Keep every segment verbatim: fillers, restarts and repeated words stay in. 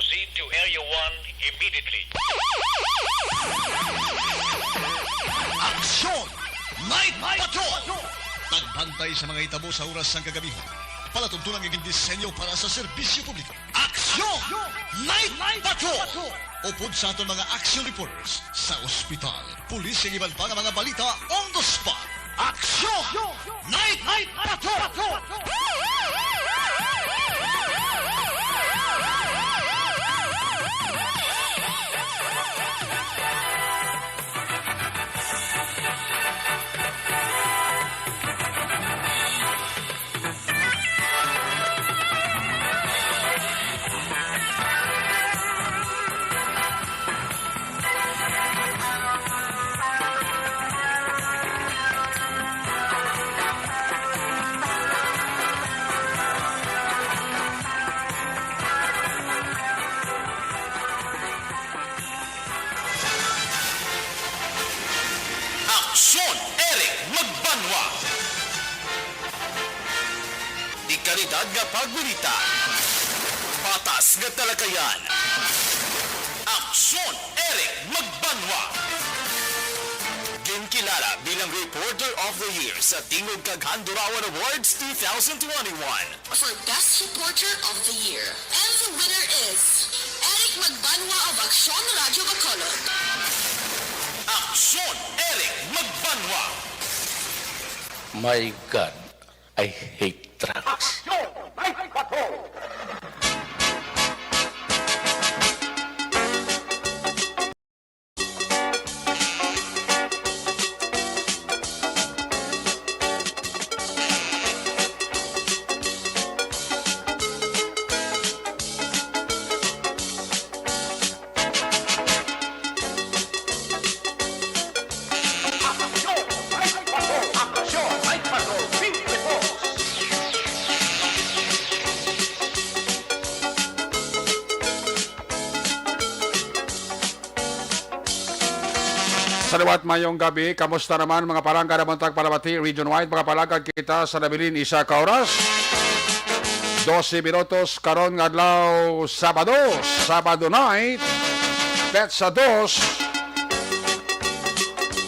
Proceed to Area one immediately. Aksyon! Night Patrol! Pagbantay sa mga hitabo sa oras sang kagabihan. Palatuntunan nga gindisenyo para sa serbisyo publiko. Aksyon! Night Patrol! Upod sa aton mga action reporters sa ospital, pulis, kag iban pa nga mga balita on the spot. Aksyon! Night Patrol! Aksyon, Eric Magbanwa. Dekalidad nga pagbalita. Patas nga talakayan. Aksyon, Eric Magbanwa. Ginkilala bilang Reporter of the Year sa Tingog kag Handurawan Awards two thousand twenty-one. For Best Reporter of the Year. And the winner is Eric Magbanwa of Aksyon Radio Bacolod. Aksyon, Eric Magbanwa. My God, I hate drugs. Aksyon, Night Patrol. Aksyon! May patrol! Aksyon! May patrol! Field Reports! Sa liwat, mayong gabi. Kamusta naman, mga palangga, na buntag palabati, region-wide? Mga palangga, kita sa nabilin isa ka oras. Dose minutos karon nga adlaw, Sabado, Sabado night, petsa dos,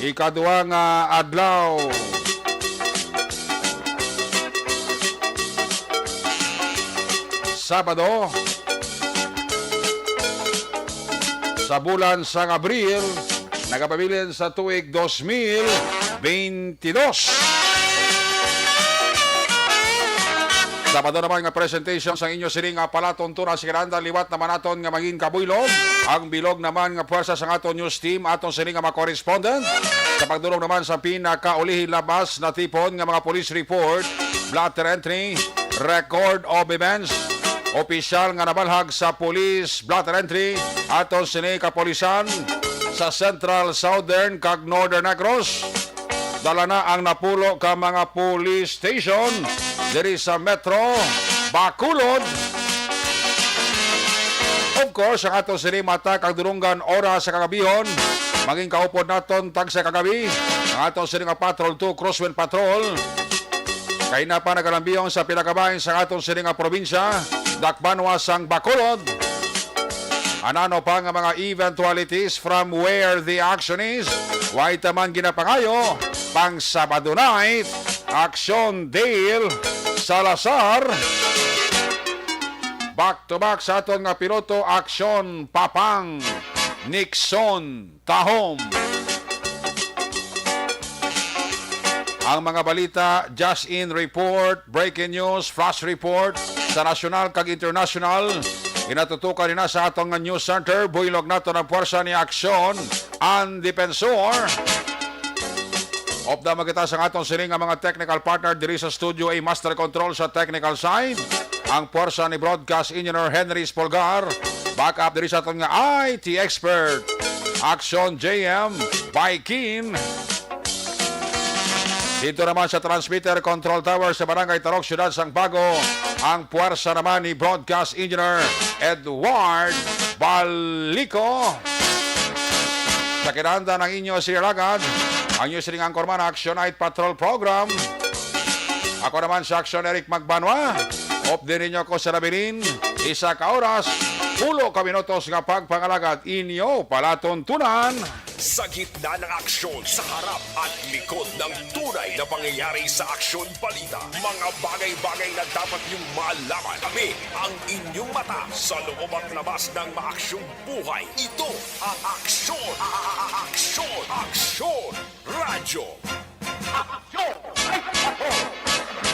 ikaduha nga adlaw, Sabado, sa bulan sang Abril, nagapabilin sa tuig dos mil beintidos. Sabado naman nga presentation sang inyo sini nga palatuntunan sa kinahanglan, liwat naman naton nga mangin kabuylog ang bilog naman nga puwersa sang aton news team, aton sini nga mga correspondent. Sa pagdulong naman sa pinakaulihi labas natipon nga mga police report, blotter entry, record of events, opisyal nga nabalhag sa police blotter entry, aton sini kapulisan sa Central, Southern, kag Northern Negros. Dala na ang napulo ka mga police station diri sa Metro Bacolod. Of course, ang aton sini mata kag dulunggan oras sa kagabihon, mangin kaupod naton tagsa kagabi ang aton sini nga Patrol two, Crosswind Patrol. Kay na pa nagalambiyong sa pila ka bahin sa aton sini nga probinsya, dakbanwa sang Bacolod. Ano-ano pa nga mga eventualities from where the action is? Way ta man ginapangayo, pang Sabado night, Aksyon Dale Salazar. Back to back sa aton nga piloto, Aksyon Papang Nixon Tahom. Ang mga balita, just in report, breaking news, flash report sa nasyonal kag internasyonal. Ginatutukan nina sa aton nga news center, buylog naton ang puwersa ni Aksyon, ang Defensor. Upda man kita sa aton sini nga mga technical partner diri sa studio, A, Master Control sa technical side, ang puwersa ni Broadcast Engineer Henry Spolgar, backup diri sa aton nga I T expert, Action J M Baikin. Dito naman sa transmitter control tower sa Barangay Tarok, Siyudad sang Bago, ang puwersa naman ni Broadcast Engineer Edward Balico. Sa kinahanglan ang inyo sini alagad, ang inyo sini nga anchorman, Action Night Patrol Program. Ako naman si Action Eric Magbanwa. Update ninyo ako sa Rabilin. Isa ka oras, pulo ka minutos nga pagpangalagad inyo palatuntunan. Sa gitna ng aksyon, sa harap at likod ng tunay na pangyayari sa Aksyon Balita, mga bagay-bagay na dapat niyong malaman. Kami ang inyong mata sa loob at labas ng maaksyong buhay. Ito ang Aksyon, a-, a-, a-, Aksyon, Aksyon Radyo.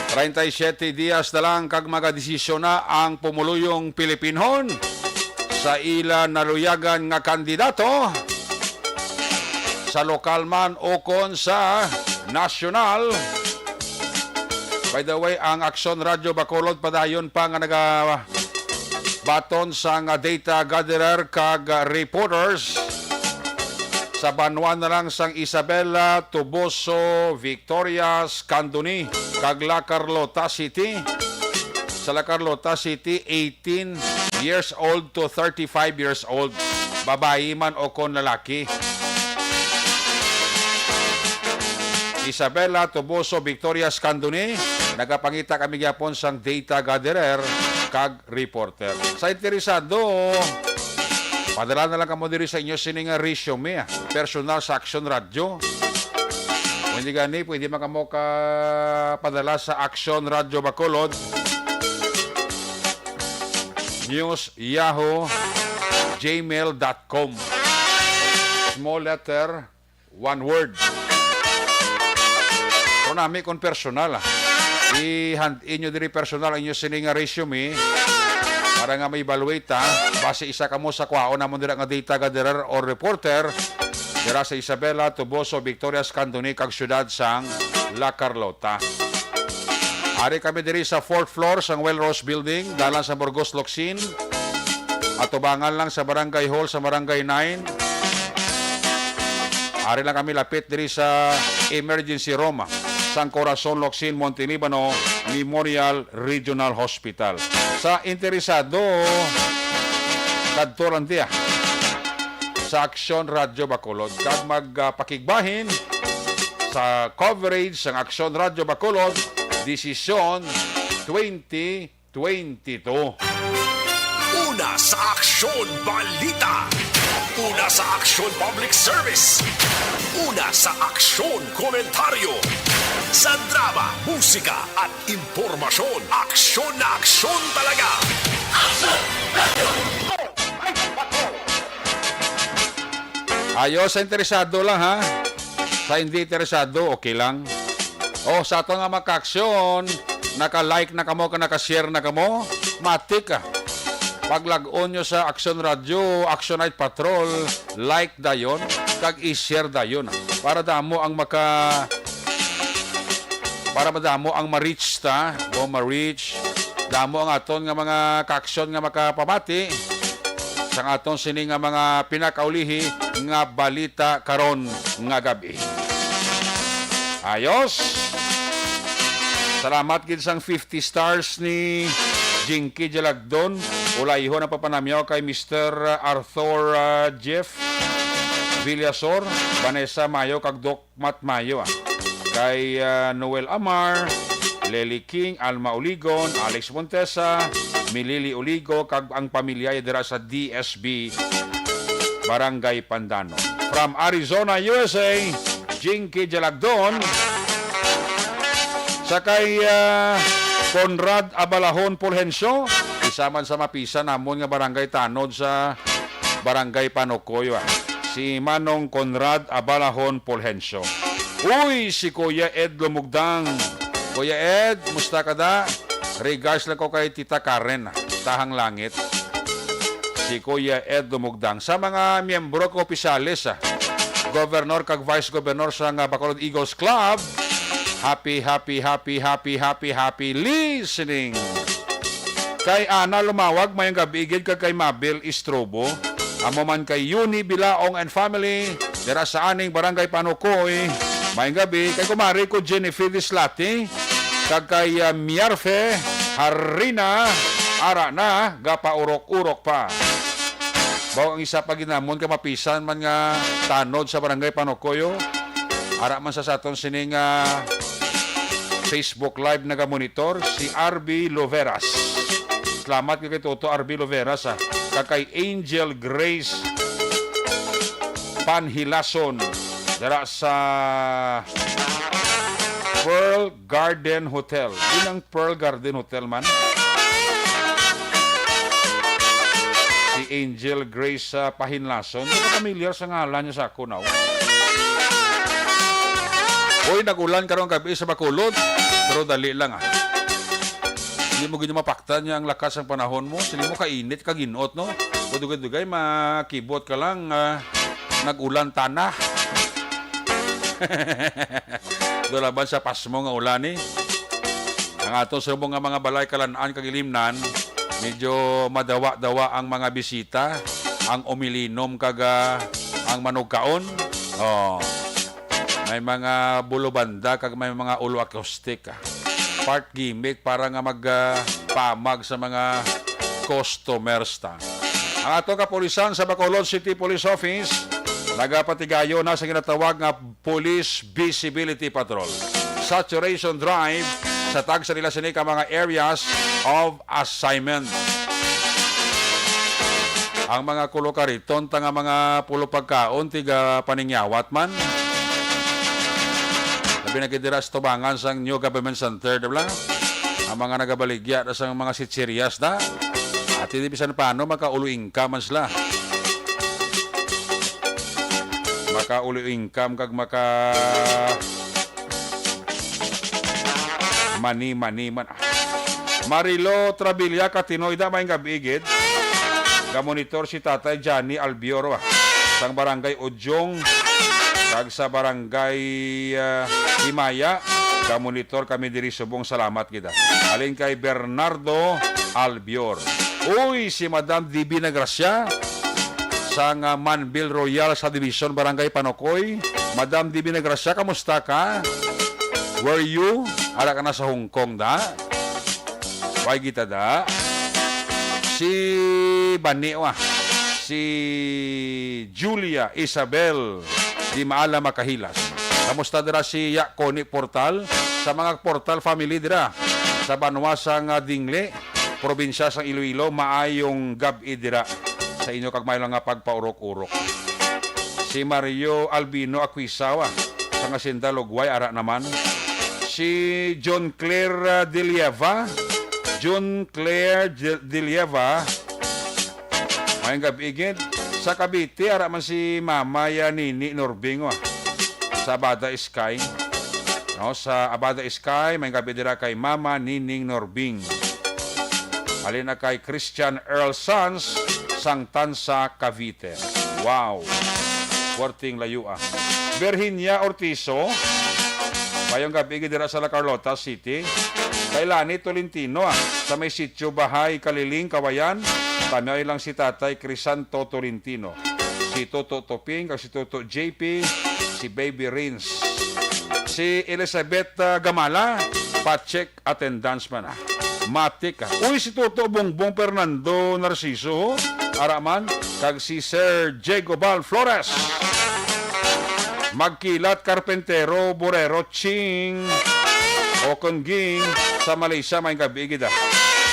Treinta y siete dias na lang kag magadesisyon na ang pumuluyong Pilipinhon sa ila naluyagan nga kandidato sa lokal man ukon sa nasyonal. By the way, ang Aksyon Radyo Bacolod padayon pa nga nagabaton sang data gatherer kag reporters sa banwa na lang sang Isabela, Toboso, Victorias, Candoni, kag La Carlota City. Sa La Carlota City, eighteen years old to thirty-five years old, babayi man o kon lalaki. Isabela, Toboso, Victorias, Candoni, nagapangita kami gyapon sang data gatherer kag reporter. Sa interesado, padala na lang kamo diri sa inyo sini nga resume, ah, personal sa Aksyon Radyo. Kung hindi gani, pwede man kamo ka padala sa Aksyon Radyo Bacolod, News Yahoo, gmail dot com. Small letter, one word. Pero nami kung personal, ah. I-hand in nyo diri personal ang inyo sini nga resume para nga ma-evaluate, ah. Base isa kamo sa kwaon namon dira nga data gatherer or reporter dira sa Isabela, Toboso, Victorias, Candoni, kag siyudad sang La Carlota. Ari kami diri sa fourth floor sang Welrose Building, dalan sa Burgos, Locsin. Atubangan lang sa Barangay Hall sa Barangay nine. Ari lang kami lapit diri sa emergency room sang Corazon Locsin Monte Libano Memorial Regional Hospital. Sa interesado, kadto lang diya sa Aksyon Radyo Bacolod kag magpakigbahin sa coverage sang Aksyon Radyo Bacolod, Desisyon twenty twenty-two. Una sa Aksyon Balita. Una sa Aksyon Public Service. Una sa Aksyon Komentaryo. Sa drama, musika, at impormasyon, aksyon na aksyon talaga. Ayo, sa interesado lang, ha. Sa hindi interesado, okay lang. O, sa aton nga mga kaaksyon, naka-like na kamo, ka naka-share na kamo, matik, ah. Paglag-on nyo sa Aksyon Radyo, Aksyon Night Patrol, like dayon, kag i-share dayon, ah. Para damo ang maka-, para madamo ang ma-reach ta, o ma-reach. Damo ang aton nga mga kaaksyon nga makapamati sang aton sini nga mga pinakaulihi nga balita karon nga gab-i. Ayos. Salamat gid sang fifty stars ni Jinky Jalagdon. Ulayhon ang papanamyaw kay Mister Arthur, ah, Jeff Villasor, Vanessa Mayo, kag Doc Mat Mayo, ah. Kay, ah, Noel Amar, Lely King, Alma Uligon, Alex Montesa, Milili Uligo, kag ang pamilya dira sa D S B, Barangay Pandano. From Arizona, U S A, Jinky Jalagdon. Sa kay, ah, Conrad Abalahon Fulgencio, isa man sa mapisan namon nga barangay tanod sa Barangay Panukoy, ah, si Manong Conrad Abalahon Fulgencio. Uy, si Kuya Ed Lumugdang. Kuya Ed, musta ka da? Regards lang ko kay Tita Karen, ah, Tahang Langit. Si Kuya Ed Lumugdang. Sa mga miyembro ko opisyales, ah, Governor kag Vice Governor sa nga Bacolod Eagles Club, happy, happy, happy, happy, happy, happy listening. Kay Ana Lumawag, mayong gabi gid, kag kay Mabel Istrobo. Amo man kay Yuni Bilaong and family, dira sa aning Barangay Panukoy. Mayong gabi kay kumari ko Jennifer Dislati, kag kay, ah, Miarfe Harina, ara na, gapaurok-urok pa. Baw ang isa pa gid namon ka mapisan man nga tanod sa Barangay Panukoy, oh. Ara man sa saton sini nga Facebook Live nagamonitor si R B Loveras. Salamat kay Toto R B Loveras, ah. Kag kay Angel Grace Panhilason dira sa Pearl Garden Hotel. Yun ang Pearl Garden Hotel man. Si Angel Grace, ah, Pahinlason. Hindi ko familiar sa ngalan niya sa ako, no? Uy, nag-ulan karon gabi sa Bacolod. Pero dali lang, ah. Hindi mo gid mapaktan niya ang lakas ng panahon mo. Sili mo kainit, kaginot, no? O dugay-dugay, makibot ka lang, ah, nag-ulan tanah. Dulaban sa pasmo nga ulan, eh. Ang aton subong nga mga balay, kalan-an kag ilimnan, medyo madawa-dawa ang mga bisita, ang umilinom kag, ah, ang manugkaon. Oh. May mga bulubanda kag may mga ulo acoustic, ah. Part gimmick para nga mag, ah, pamag sa mga customers ta. Ang ato kapulisan sa Bacolod City Police Office nagapatigayon na sa ginatawag nga Police Visibility Patrol, Saturation Drive, sa tagsa nila sini ka mga areas of assignment. Ang mga kulo kariton ta nga mga pulo pagkaon, tiga paningyawat man. Labi na gid dira sa tubangan sang New Government Center, di ba? Ang mga nagabaligya na sang mga chichirias na. At hindi bisan paano, makaulo-ingka man sila. Makaulo-ingka kag maka mani-mani man. Marilo Trabilia Katinoy da, maayong gab-i gid. Gamonitor si Tatay Johnny Albior, ah, sang Barangay Udyong, kag sa Barangay, ah, Himaya. Gamonitor kami diri subong, salamat gid, ah. Halin kay Bernardo Albior. Uy, si Madam D B Nagracia, sang, ah, Manville Royal Subdivision, Barangay Panokoy. Madam D B Nagracia, kamusta ka? Where you? Ara ka na sa Hong Kong, da? Why kita, da? Si Bani, ah. Si Julia Isabel Di Maala Makahilas. Kamusta dira si Ya Connie Portal? Sa mga Portal family dira sa banwa sang, ah, Dingle, probinsya sang Iloilo, maayong gab-i dira sa inyo kag maayo lang nga pagpaurok-urok. Si Mario Albino Aquisawa sang Hacienda Lugway, ara naman. Si John Claire, ah, Delieva, John Claire Del-, Delieva, maayong gab-i gid. Sa Cavite, ara man si Mama ya Nini Norbing, oh, sa Abada Sky. No, sa Abada Sky, maayong gab-i dira kay Mama Nining Norbing. Halin na kay Christian Earl Sanz, sang Tanza, Cavite. Wow! Puwerteng layo, ah. Virginia Ortizo, maayong gab-i gid dira sa La Carlota City. Kay Lani Tolentino, ah, sa may sitio Bahay Kaliling, Kawayan. Tamiay lang si Tatay Crisanto Tolentino, si Toto Toping, kag si Toto J P, si Baby Rins. Si Elizabeth, ah, Gamala, pa-check attendance man, ah. Matik, ah. Uy, si Toto Bongbong Fernando Narciso, ara man, kag si Sir Diego Val Flores. Magkilat Carpintero, Borero, Ching, Okon Ging, sa Malaysia, maayong gab-i gid, ah.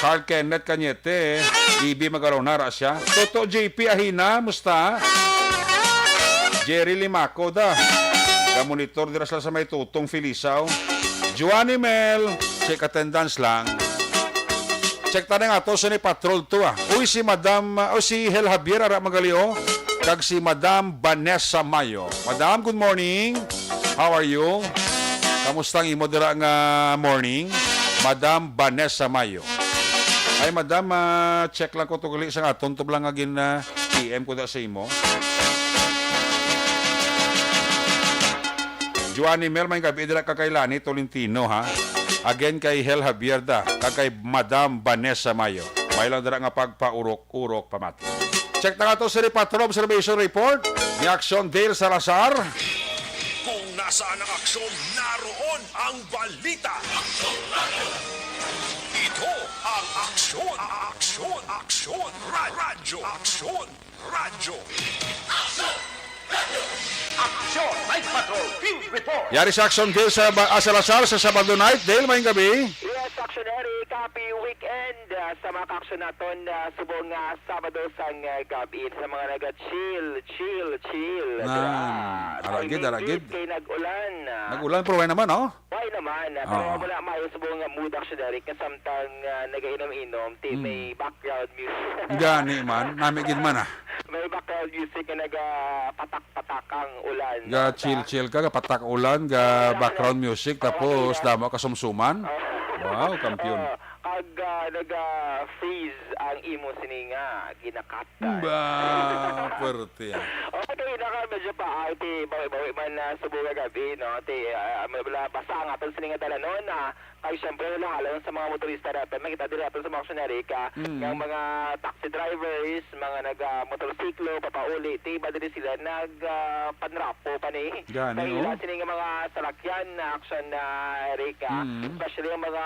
Carl Kenneth Cañete, Ibi Magalona, ara siya. Toto J P Ahina, musta? Jerry Limaco, da. Gamonitor dira sila sa may Tutong Felisaw. Joanny Mel, check attendance lang. Check ta na nga to, sa ni Patrol to, ah. Uy, si Madam, uh, o si Hel Javier, ara magali, oh. Kag si Madam Vanessa Mayo. Madam, good morning. How are you? Kamusta ang imo dira nga morning? Madam Vanessa Mayo. Ay, Madam, ah, check lang ko to gali sa aton to lang nga gin, ah, P M ko da sa imo. Joanny Mel, maayong gab-i dira ka kay Lani Tolentino, ha? Again kay Hel Javier da, kag kay Madam Vanessa Mayo. Maayo lang dira nga pagpaurok-urok pamati. Check na nga to sa Patrol Observation Report ni Action Dale Salazar. Kung nasaan ang aksyon, naroon ang balita. Ito ang Aksyon, Aksyon, Aksyon, Ra-, Radyo, Aksyon, Radyo. Action Night Patrol Field Report. Yari sa Action Gil sa ba-, ah, Salazar sa Sabado night. Dale, maayong gabi. Yes, Action Eric, happy weekend, ah, sa mga ka-action naton, ah, subong, ah, Sabado sang, ah, gabi. Sa mga naga-chill, chill, chill. Nan, Diba? aragid, Timing aragid. gid kay nag-ulan, ah. Nag-ulan, pero wala naman, oh. Why naman? Ah, pero Oh. wala maayo sa buong nga mood, Action Eric, nga samtang, ah, nagainom-inom, ti Mm. may background music. Gani man, nami gid man, ah. May background music nga nagapatak-patak ang ulan, Ga no? Sa chill-chill ka, ga patak ulan, ga Wala background na. music, Oo, tapos wala. damo ka sumsuman. Oo. Wow, kampiyon. Oo. Kag, ah, naga-freeze ang imo sini nga ginakat. Ba, pwerte, ah. Okay, naka medyo pa, ah, ti, bawi-bawi man na subong nga gabi, no? Ti, ah, wala, basta ang aton sini nga dalanon, ah, kay siyempre, halong-halong sa mga motorista naton, makita diri aton sa mga Action Eric, ah, Mm. nga mga taxi drivers, mga naga-motorsiklo, papauli, ti, iba diri sila nag, ah, panrapo pa ni. Gani, Kay ila oh. sini nga mga salakyan na Action, ah, Eric, ah, Mm. especially ang mga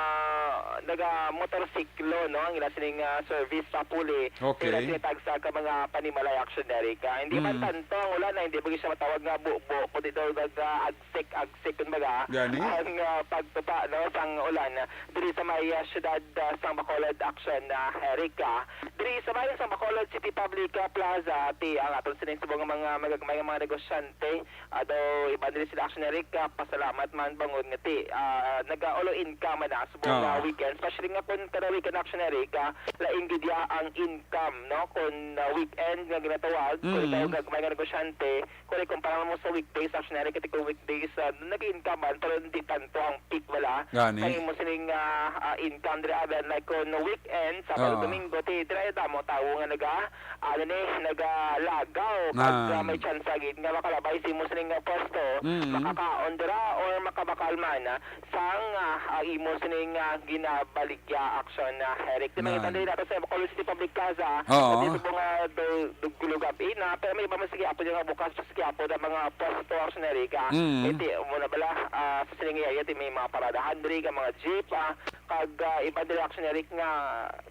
naga-motorsiklo, no? Ang ila sining, ah, service sa puli. Okay. Sila tinatag sa ka mga panimalay, Action Eric, ah. Hindi man Mm. tanto ang ulan, ah, hindi mo siya matawag nga bubo, kundi daw nag, ah, agsik-agsik, kumbaga, Gani? ang, ah, pagtupa, no, sang ulan, ah, diri sa may, ah, siyudad, ah, sang Bacolod, Action, ah, Eric, ah. Diri sa may sang Bacolod City Public, ah, Plaza, ti ang aton sining subong nga mga magagmay nga mga negosyante, Ado, iban diri sila, Action Eric, ah, pasalamat man bangod nga ti, ah, nagaulo income man na subong nga Ah. weekend. Especially nga kun kada weekend, Action Eric, ah, lain gid ya ang income, no? Kun, ah, weekend nga ginatawag, kun Mm. ikaw gagmay nga negosyante, kun ikumpara mo sa weekdays, Action Eric, kay kun weekdays, ah, nag-income man, pero hindi tanto ang peak, wala. Gani. Ang imo sining, ah, ah, income diri, ah, like kun weekend, Sabado, Ah. Domingo, ti, dira damo tawo nga naga, ano ni, nagalagaw, kag, Nan. ah, may tsansa gid nga makalabay sa imo sining nga pwesto, Mm. makakaon dira or makabakal man, ah, sang, ah, ah, imo sining, ah, ginabaligya, Action, ah, Eric. Di Nan. makita diri nato sa Bacolod City Public Plaza, Oo. dito po nga do-, dugulo gabi na, pero may iba man sige apo nga bukas, sige apo na mga pwesto, Action, Eric, ah. Mm. Iti, mo na bala, ah, sa sining area, ti may mga paradahan diri, ka mga jeep, ah, kag, ah, iba diri, Action, Eric, nga,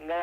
nga,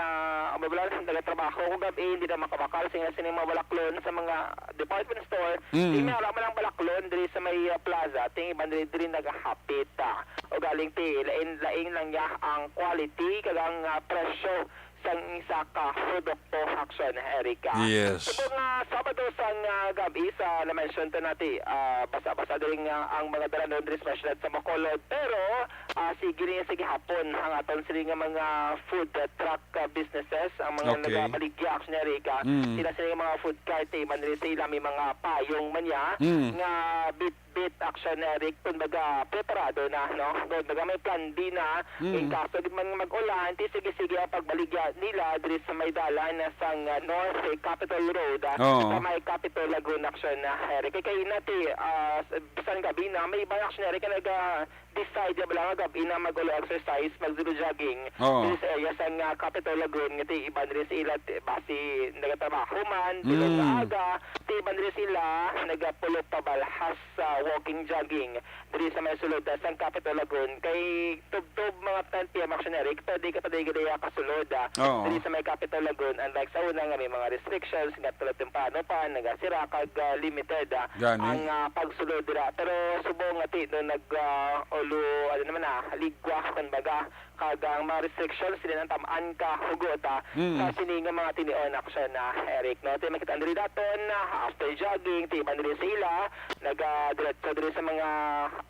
ang babalan, nagatrabaho ko gabi, hindi na makabakal, sing-, sini mga balaklon sa mga department store. Mm. Di may ara man ang balaklon diri sa may, ah, plaza, ting iban diri, diri nagahapit, ah. O galing ti, lain, lain lang niya ang quality kag ang, ah, presyo sang isa ka produkto, Action, Eric, ah. Yes. Subong nga Sabado sang, ah, gabi sa na-mention to nati, ah, basa-basa diri nga ang mga dalanon diri sa siyudad sa Bacolod, pero Ah, sige niya, sige hapon, ang aton sini nga mga food, uh, truck, uh, businesses, ang mga Okay. nagabaligya, Action Eric, ah, Mm. sila sini nga mga food cart, eh, man rin sila may mga payong man niya, Mm. nga bit-bit, Action Eric, kumbaga, preparado na, no? Kumbaga, may plan B na, Mm. in kaso di man mag-ulan, ti sige-sige ang pagbaligya nila diri sa may dalan na sang, ah, North, eh, Capitol Road, ah, Oo. sa may Capitol Lagoon, Action, ah, Eric. Kay kaina ti, ah, s-, bisan gabi na, may iba, Action Eric, nga naga-, decide ya bala nga gab-i na mag-ulo exercise, mag-zero jogging Oo. diri sa area sang, ah, Capitol Lagoon, nga ti iban rin sila, ti, basi nagatrabaho man, bilog nga Mm. aga, ti iban rin sila nagapulop pabalhas sa walking jogging diri sa may sulod, ah, sang Capitol Lagoon. Kay tubtob mga ten P M, Action Eric, pwede ka pa diri, ah, kasulod, ah, Oo. diri sa may Capitol Lagoon, unlike sa una nga may mga restrictions, nga tulad temprano pa, nagasira, kag, ah, limited, ah, Gani. ang, ah, pagsulod dira. Pero subong nga ti, no, nag, ah, ulo, ano naman, ah, ligwa, kumbaga, kag ang mga restrictions, sila nang tam-an ka hugot, ah, Mm. sa sini nga mga tinion, Action, ah, Eric, no? Ti makita diri daton, ah, after jogging, ti iban diri sa ila, naga diretso diri sa mga,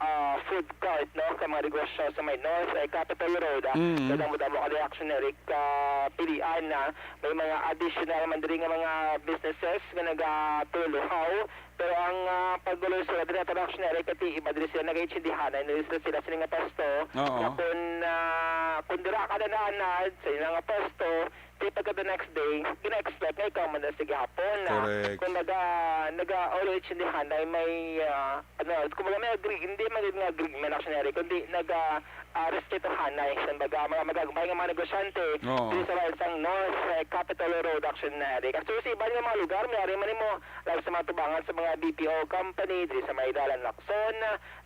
ah, food court, no, sa mga negosyo sa may North, eh, Capitol Road, ah. Mm. Kag damo-damo ka diri, Action, Eric, ah, pilian na may mga additional man diri nga mga businesses nga nagatuluhaw. Pero ang, ah, pag-ulo sila diri, Action, Eric, kay ti iba diri sila nagaitsindihanay, na sila, sila sini nga pwesto. Oo. Na kung, ah, kung dira ka na naanad sa ilang nga pwesto, di pagka the next day, gina-expect nga ikaw man na sige hapon na Correct. kung naga, naga-, always hindi hanay may, ah, ano, kumbaga may agree, hindi man gid nga agreement, Action Eric, kundi naga, ah, respeto hanay. Kumbaga, mga magagmay nga mga negosyante, Oo. dito sa isang North, eh, Capitol Road, Action Eric. Actually, sa iban nga mga lugar, may ari man mo, like sa mga tubangan sa mga B P O company, diri sa may Dalan Lacson,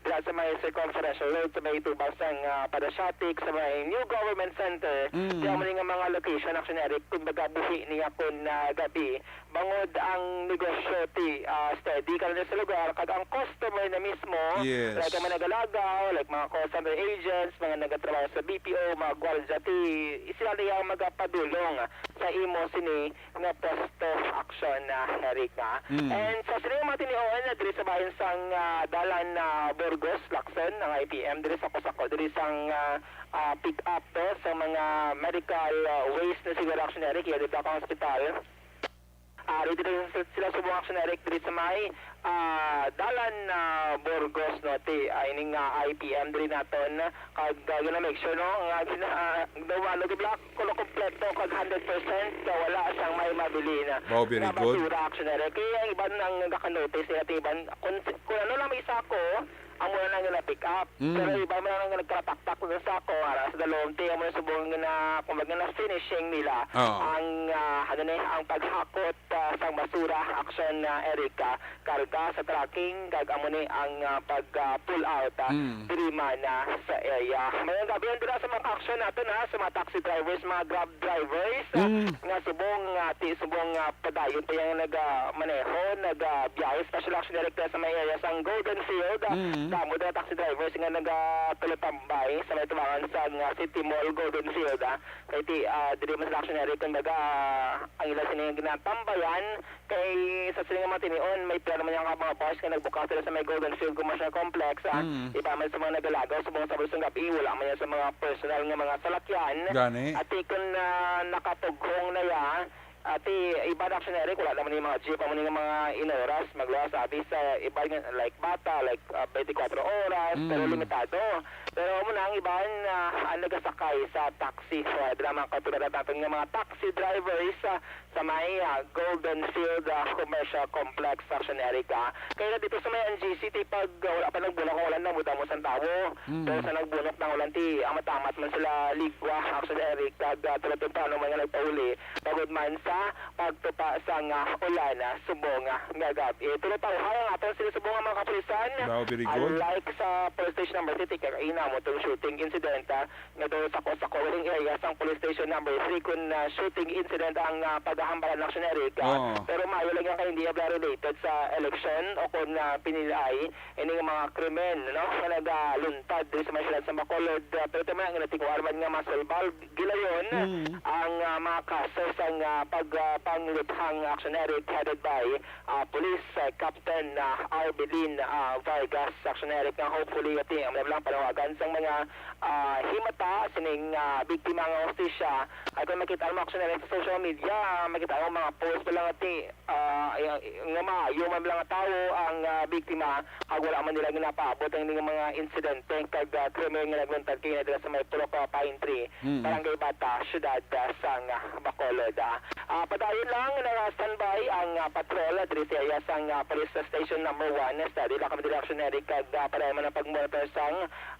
dira sa may Circumferential Road, sa may tubang sang, ah, Parasiatic, sa may New Government Center, Mm. dira man nga mga location, Action Kumbaga, buhi niya kon, ah, gabi, bangod ang negosyo ti, ah, steady ka na sa lugar, kag ang customer na mismo, Yes. like ang mga nagalagaw, like mga call center agents, mga nagatrabaho sa B P O, mga gwardiya, ti sila niya ang magapadulong sa imo sini nga pwesto, Aksyon, ah, Eric, ah. Mm. And sa sini mga tinion, diri sa bahin sang, ah, dalan, ah, Burgos, Lacson, ang I P M, diri sa Cosaco, diri sang, ah, ah, pick up to sa mga medical, ah, waste na siguro, Aksyon Eric, iya dito ang hospital. Ah, dito rin sa- sila subong, Aksyon Eric, diri sa may, ah, dalan na Burgos, no, ti, ah, ining, ah, I P M diri naton, kag, ah, gina-make sure, no, nga gina-, ah, daw, ano, gibla-, kuno kompleto kag hundred percent nga wala sang may mabilin Wow, very nga good. basura, Aksyon Eric. Kaya ang iban ang nakanotice nila, ti iban, kung, kung ano lang may sako, amo na lang nga na-pick up. Mm. Pero iba man ang nagkarataktak sa sako, ara sa dalom, ti amo na subong nga na, kumbaga, na finishing nila Oo. ang, ah, ano ni, ang paghakot, ah, sang basura, Aksyon, ah, Eric, ah, karga sa trucking, kag amo ni ang, ah, pag, ah, pull out, ah, Mm. diri man, ah, sa area. Mayong gabi dira sa mga aksyon nato na sa mga taxi drivers, mga Grab drivers, ah, Mm. nga subong, ah, ti subong, ah, padayon pa yang naga maneho, naga biyahe, especially, Aksyon Eric, sa may area sang Golden Field, ah, Mm. damo na taxi drivers nga nagatulotambay sa may tubangan sa, ah, City Mall, Golden Field, ah. Kay ti, ah, diri man sa, Aksyon Eric, kumbaga, ah, ang ila sini nga ginatambayan, kay sa sini nga mga tinion, may pila naman yung mga bars nga nagbukas sila sa may Golden Field Commercial Complex, ah. Mm. Iba man sa mga nagalagaw sa mga sabos ng gabi, wala man yan sa mga personal nga mga salakyan. Gani. At ti kun, ah, nakatughong na ya, at ti iba na, Aksyon Eric, wala naman yung mga jeep, amo ni nga mga inoras, magluwas abi sa iba nga, like, bata, like, ah, twenty-four oras, pero Mm. limitado. Pero amo na ang iban, ah, ang nagasakay sa taxi. So, dira mga katulad natin nga mga taxi drivers, ah, sa may, ah, Golden Field, ah, Commercial Complex, Aksyon Eric, ah. Kaya na dito sa may N G C, ti pag, ah, wala pa nagbunok, wala na, mudamo sang tawo. Mm. Pero sa nagbunok na ulan, ti amat-amat man sila ligwa, Aksyon Eric, kag, ah, tulo temprano man nga nagpauli, pagod man sa pagtupa sang, ah, ulan, ah, subong, ah, nga gabi. Pero tawhay ang aton sila subong nga mga kapulisan. Wow, very good. Unlike sa police station number three, kay kaina mo tong shooting incident, ah, nga daw sa Cotacoring area sang Police Station Number Three kun, ah, shooting incident ang, ah, paghahambalan, Aksyon Eric, ah. Oo. Pero maayo lang yan kay hindi yan related sa eleksyon o kun, ah, pinilay ining mga krimen, no, nga nagaluntad diri sa may siyudad sa Bacolod. Ah, pero tama nga natinguhan man nga masulbad gilayon Mm. ang, ah, mga kaso sang, ah, pag, ah, panglibhang, Aksyon Eric, headed by ah, Police, ah, Captain, ah, Arbilin, ah, Vargas, Aksyon Eric, nga hopefully, ati, ang lang panawagan sang mga, ah, himata sining, ah, biktima nga hustisya. Ay kung makita mo, Aksyon Eric, sa social media, ah, makita mo mga post pa lang, ati, ah, ay, ay, nga maayo man lang nga tawo ang, ah, biktima, kag wala man nila ginapaabot ang ining mga insidente kag, ah, krimen nga nagluntad kay na dira sa may Purok, ah, Pine Tree, Mm. Barangay Bata, siyudad, ah, sang, ah, Bacolod, ah. Ah, padayon lang, naka-standby ang, ah, patrol, ah, diri sa area sang, ah, Police Station Number One. Steady lang kami diri, Aksyon Eric, kag, ah, padayon man ang pag-monitor sang,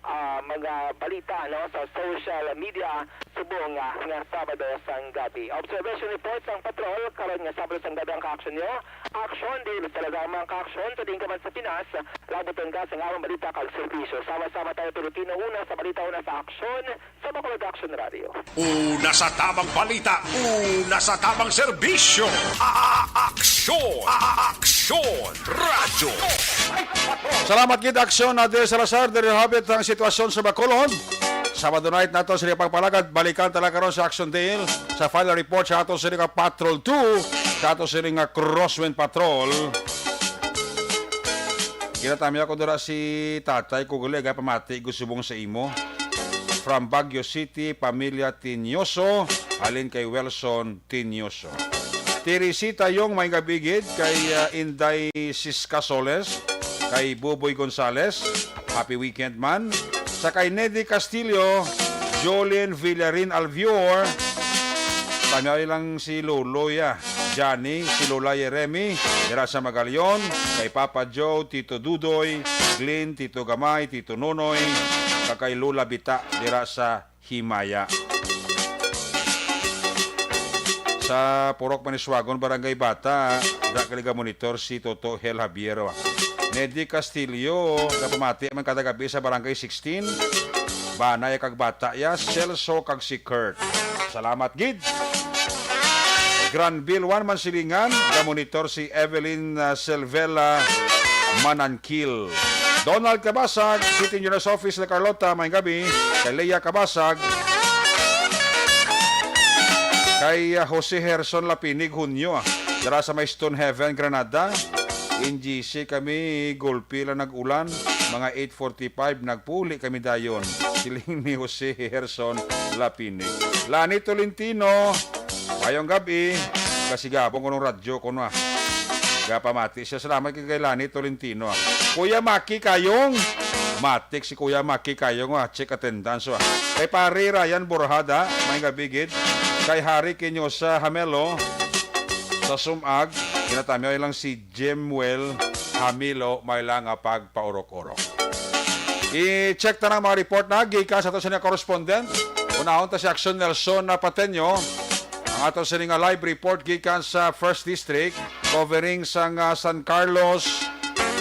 ah, mga balita, no, sa social media subong, ah, nga Sabado sang gabi. Observation report sang patrol karon nga Sabado sang gabi ang kaaksyon nyo. Aksyon, di sa lagang mga kaaksyon, sa diin ka man sa Pinas, labuton ka sa among balita kag serbisyo. Sama-sama tayo, Pilipino, una sa balita, una sa aksyon. Sa Bacolod Action Radio. Una sa tamang balita, una sa tamang serbisyo. A-, a-, aksyon, a-, a-, aksyon, radyo. Salamat gid, Aksyon Nadir Salazar. Diri hapit ang sitwasyon sa Bacolod. Sabado night nato sila pagpalagad. Balikan tala karon sa Action Dale sa final report sa ato sila ka Patrol two, sa ato sila nga Crosswind Patrol. Ginatamya ko dira si tatay ko gali, gapamati ko subong sa imo. From Baguio City, pamilya Tinioso, halin kay Wilson Tinioso. Teresita Yong, may gabigid kay, ah, Inday Siska Soles, kay Buboy Gonzales, happy weekend man. Sa kay Nedy Castillo, Jolin Villarin Alvior, tamyaw lang si Lolo ya, Johnny, si Lola Yeremi, dira sa Magalion, kay Papa Joe, Tito Dudoy, Glenn, Tito Gamay, Tito Nonoy, kag kay Lola Bita, dira sa Himaya. Sa Purok Maniswagon, Barangay Bata, da kaliga monitor si Toto Hel Javier. Nedy Castillo, napamati man kada gabi sa Barangay sixteen. Banay kag bata ya, Celso kag si Kurt. Salamat gid. Granville Juan Mansilingan, ga-monitor si Evelyn, ah, Selvela Mananquil. Donald Cabasag, City Engineer's Office, La Carlota, maayong gabi. Kay Lea Cabasag, kay, ah, Jose Herson Lapinig Hunyo, ah, dira sa may Stone Heaven, Granada. N G C kami, gulpi lang nag-ulan, mga eight forty-five, nagpuli kami dayon. Siling ni Jose Herson Lapinig. Lani Tolentino, mayong gabi. Kasigabong ko ng radyo ko, no, ah. Gapamati siya. Salamat kay, kay Lani Tolentino, ah. Kuya Maki Kayong. Matik si Kuya Maki Kayong, ah. Check attendance, ah. Kay Pare Ryan Borjada, may gabi gid. Kay Harry Quinosa Hamelo, sa Sumag, ginatamyaw lang si Jemuel Hamilo, may lang nga pagpaurok-urok. I-check ta ang mga report na gikan sa ato sini nga correspondent. Unahon ta si Action Nelson na Pateño. Ang ato sini nga live report gikan sa First District, covering sang, ah, San Carlos,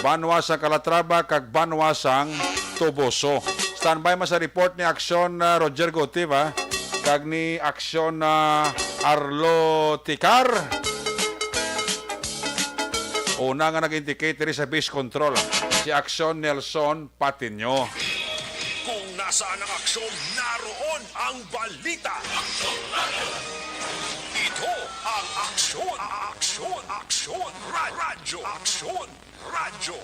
banwa sang Calatrava, kag banwa sang Toboso. Standby man sa report ni Action, ah, Roger Gotiva, kag ni Action, ah, Arlo Ticar. Una nga nag-indicate diri sa base control, si Action Nelson Patinyo. Kung nasaan ang aksyon, naroon ang balita. Ito ang Aksyon, Aksyon, Aksyon, Ra-, Radyo, Aksyon, Radyo.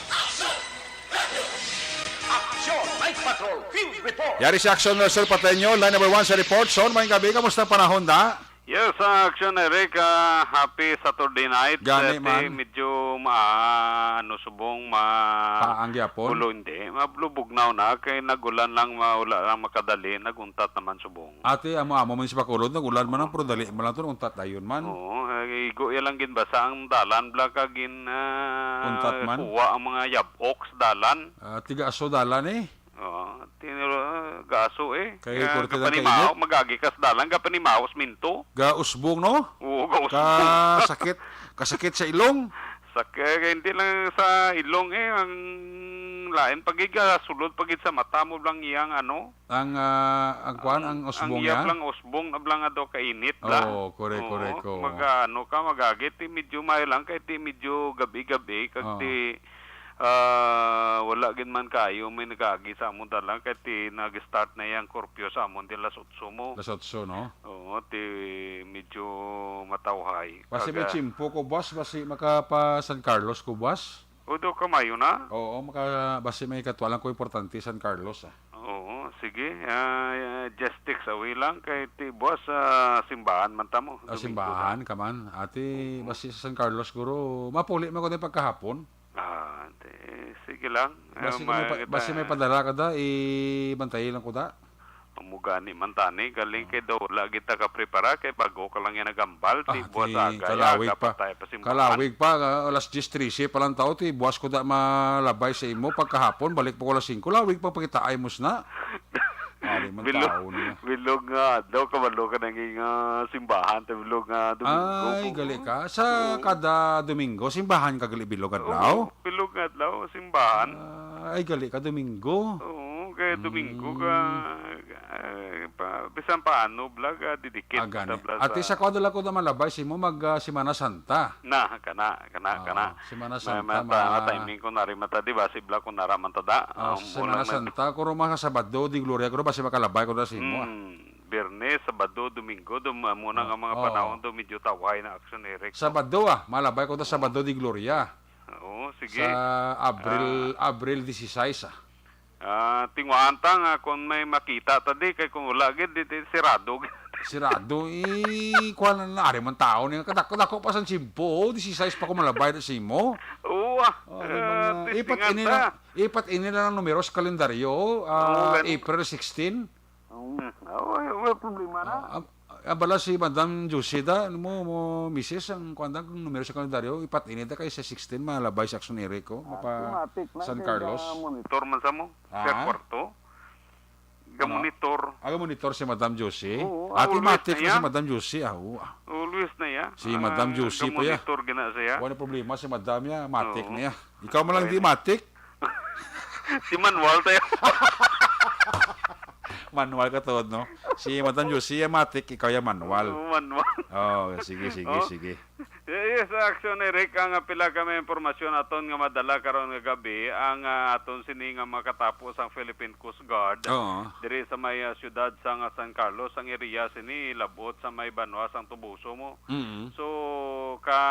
Aksyon! Night Patrol Field Report! Yari si Action Nelson Pateño, line number one sa report. Son, maayong gabi, kamusta ang panahon da? Yes, ah, Action Eric, ah, happy Saturday night. Gani Dati man. Medyo ma-, ano, subong, ma-, Paang gyapon? Kulo, hindi. Mabulubugnaw na, kay nagulan lang, ma-, wala lang makadali, naguntat naman subong. Ati, amo-amo man si Bacolod, nagulan man ang, pero dali man lang to, naguntat dayon man. Oo, eh, igo ya lang ginbasa ang dalan, bla, kag gin, ah, Untat man? Kuha ang mga yabok sa dalan. Ah, tiga aso dalan eh. Oo, tiniro, ah, gaso eh. Kay Kaya korte lang kainit. Kapanimaw, magagi ka sa dalan, kapanimaw, minto. Gausbong, no? Oo, gausbong. Kasakit, kasakit sa ilong. Sa, kaya hindi lang sa ilong eh, ang lain pag iga, sulod pag sa mata mo lang iyang ano. Ang, ah, ang kuan, ang usbong niya? Ang iyap lang usbong na lang nga daw kainit la. Oo, correct, Oo, correct, oo. Mag-ano ka, magagi, ti medyo may lang, kay ti medyo gabi-gabi, kag Oo. ti, ah, wala gid man kayo may nagagi sa amon dalan, kay ti nag-start na yang curfew sa amon, ti las otso mo. Las otso, no? Oo, ti medyo matawhay. Basi may Kaga- tiyempo ko, boss, basi makapa San Carlos ko, boss. O, do kamayo na? Oo, maka-, basi may katwa lang ko importante, San Carlos, ah. Oo, sige. Ah, just text away lang kay ti buwas sa simbahan man ta mo. Ah, Domingo simbahan ta. Ka man. Ati, Oo. Basi sa San Carlos, guro, mapuli man ko na pagkahapon. Ah, ti, sige lang. Basi Ah, kung may pa-, may kita basi may padala ka da, ibantay lang ko da. Amo gani man tani, galing kay daw wala kita kaprepara, kay bago ka lang yan nagambal, ti Ah, buwas ti aga, kalawig ya, pa. Kapatay pa simbahan. Kalawig pa, ah, alas diyes trese pa lang tao, ti buwas ko da malabay sa imo, pagkahapon, balik pa ko alas singko, lawig pa pakitaay mo sna. Ari man Bilog, tao niya. Bilog nga adlaw, kabalo ka nang nga simbahan, ti bilog nga Domingo Ay, po. Gali ka. Sa Oo. Kada Domingo, simbahan ka gali bilog adlaw? Oo. Bilog nga adlaw, simbahan. Ah, ay, gali ka, Domingo. Oo, kaya Domingo ka, Mm. eh, pa, bisan pa ano, bla, ka, didikit Ah, gani. Tabla At sa sa kuwan lang ko na malabay, si mo mag, ah, Semana Santa. Na, kana, kana, Oo, kana. Semana May, Santa, may ta-, ma- timing ko na rin mata, di ba? Si bla ko na raman tada. Oh, Ang Semana bulan may Santa, kuro mga Sabado, di Gloria, kuro ba si makalabay ko na si mo, ah? Mm, Biyernes, Sabado, Domingo, dum-, muna nga mga Oo. Panahon do, medyo tawhay na aksyon, Eric. Sabado, ah. Malabay ko na Sabado di Gloria. Oo, sige. Sa Abril, Ah. Abril dieciséis, ah. Ah, tinguhaan ta nga kung may makita ta di, kay kung wala gid, di, di, sirado gid. Sirado, eh, kuha na na, ari man tao niya. Kadako-dako pa sa tiyempo, oh, dieciséis pa ko malabay na simo. Oo, ah. Oh, may Ah, mga, ipat testingan ini ta. Lang, ipat ini lang ang numero sa kalendaryo, ah, Oo, ganun. April sixteen. Oo. Ah, wala, wala problema na. Ah, ah, ah, bala si Madam Josie da, ano mo, mo, misis, ang kuwan da, ang numero sa kalendaryo, ipat ini da kay sa sixteen, malabay sa Action Eric ko, Ah, mapa automatic na, San kay Carlos. Ga-monitor man sa mo, Ah? Sa kwarto. Ano? Ga-monitor. Ah, ga-monitor si Madam Josie? Oo, Ati always matik na na si iya. Madam Josie, ah, oo, ah. Always na iya. Si Ah, Madam Josie pa iya. Ga-monitor gina sa iya. Wala problema si Madam niya, matik Oo. na iya. Ikaw man lang Wala di na. Matik. Si Manuel tayo. Manual ka to, no? Si Madam Josie, matik, ikaw ya manual. Oo, manual. Oh, sige, sige, Oh. sige. Yes, Action Eric, ang pila ka mga impormasyon aton nga madala karon nga gabi, ang, ah, aton sini nga makatapo sang Philippine Coast Guard Oo. diri sa may, ah, siyudad sang, ah, San Carlos, ang area sini labot sa may banwa sang Toboso mo. Mm. So, ka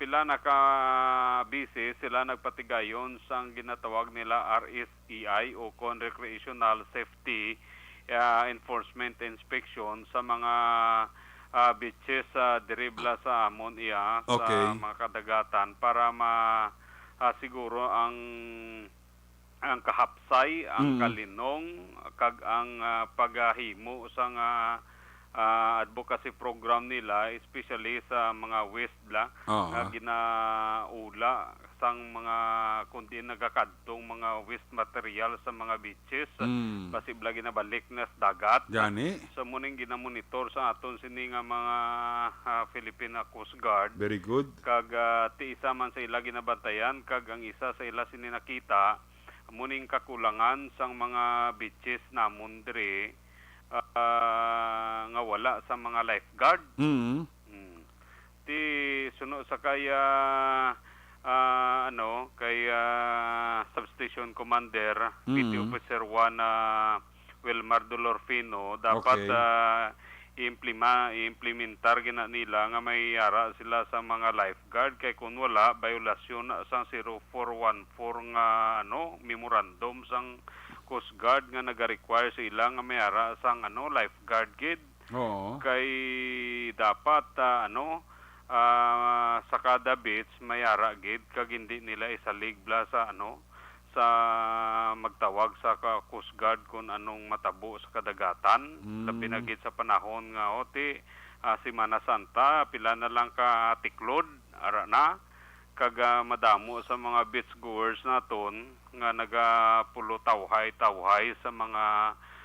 pila na ka beses sila nagpatigayon sang ginatawag nila R S E I o kon recreational safety, ah, enforcement inspection sa mga, ah, beaches, ah, diri bala sa amon iya sa Okay. mga kadagatan para ma-, ah, siguro ang, ang kahapsay, ang Mm. kalinong, kag ang, ah, paghahimo sang, ah, ah, advocacy program nila, especially sa mga waste bala Oo. nga ginaula sang mga, kundi nagakadtong mga waste material sa mga beaches, Mm. basi bala ginabalik na sa dagat. Gani. So, mo ning ginamonitor sa aton sini nga mga, ah, Philippine Coast Guard. Very good. Kag, ah, ti isa man sa ila ginabantayan, kag ang isa sa ila sini nakita, mo ning kakulangan sang mga beaches namon diri, ah, nga wala sa mga lifeguard. Mm. Mm. Ti suno sa kay, ah, ah, ano, kay, ah, Substation Commander, P T Mm. Officer one, ah, Wilmar Dolorfino, dapat, Okay. ah, i-implema-, i-implementar gina nila nga may ara sila sa mga lifeguard, kay kung wala, biolasyon na sang zero four one four nga, ano, memorandum sang Coast Guard nga naga-require sa ila nga may ara sang, ano, lifeguard gid. Oo. Kay dapat, ah, ano, ah, sa kada beach may ara gid, kag hindi nila isalig bala sa, ano, sa magtawag sa ka-, Coast Guard kung anong matabo sa kadagatan. Mm. Labi na gid sa panahon nga, o, ti, ah, Semana Santa, pila na lang ka tiklod, ara na. Kag, ah, madamo sa mga beach goers naton nga nagapulo tawhay-tawhay sa mga,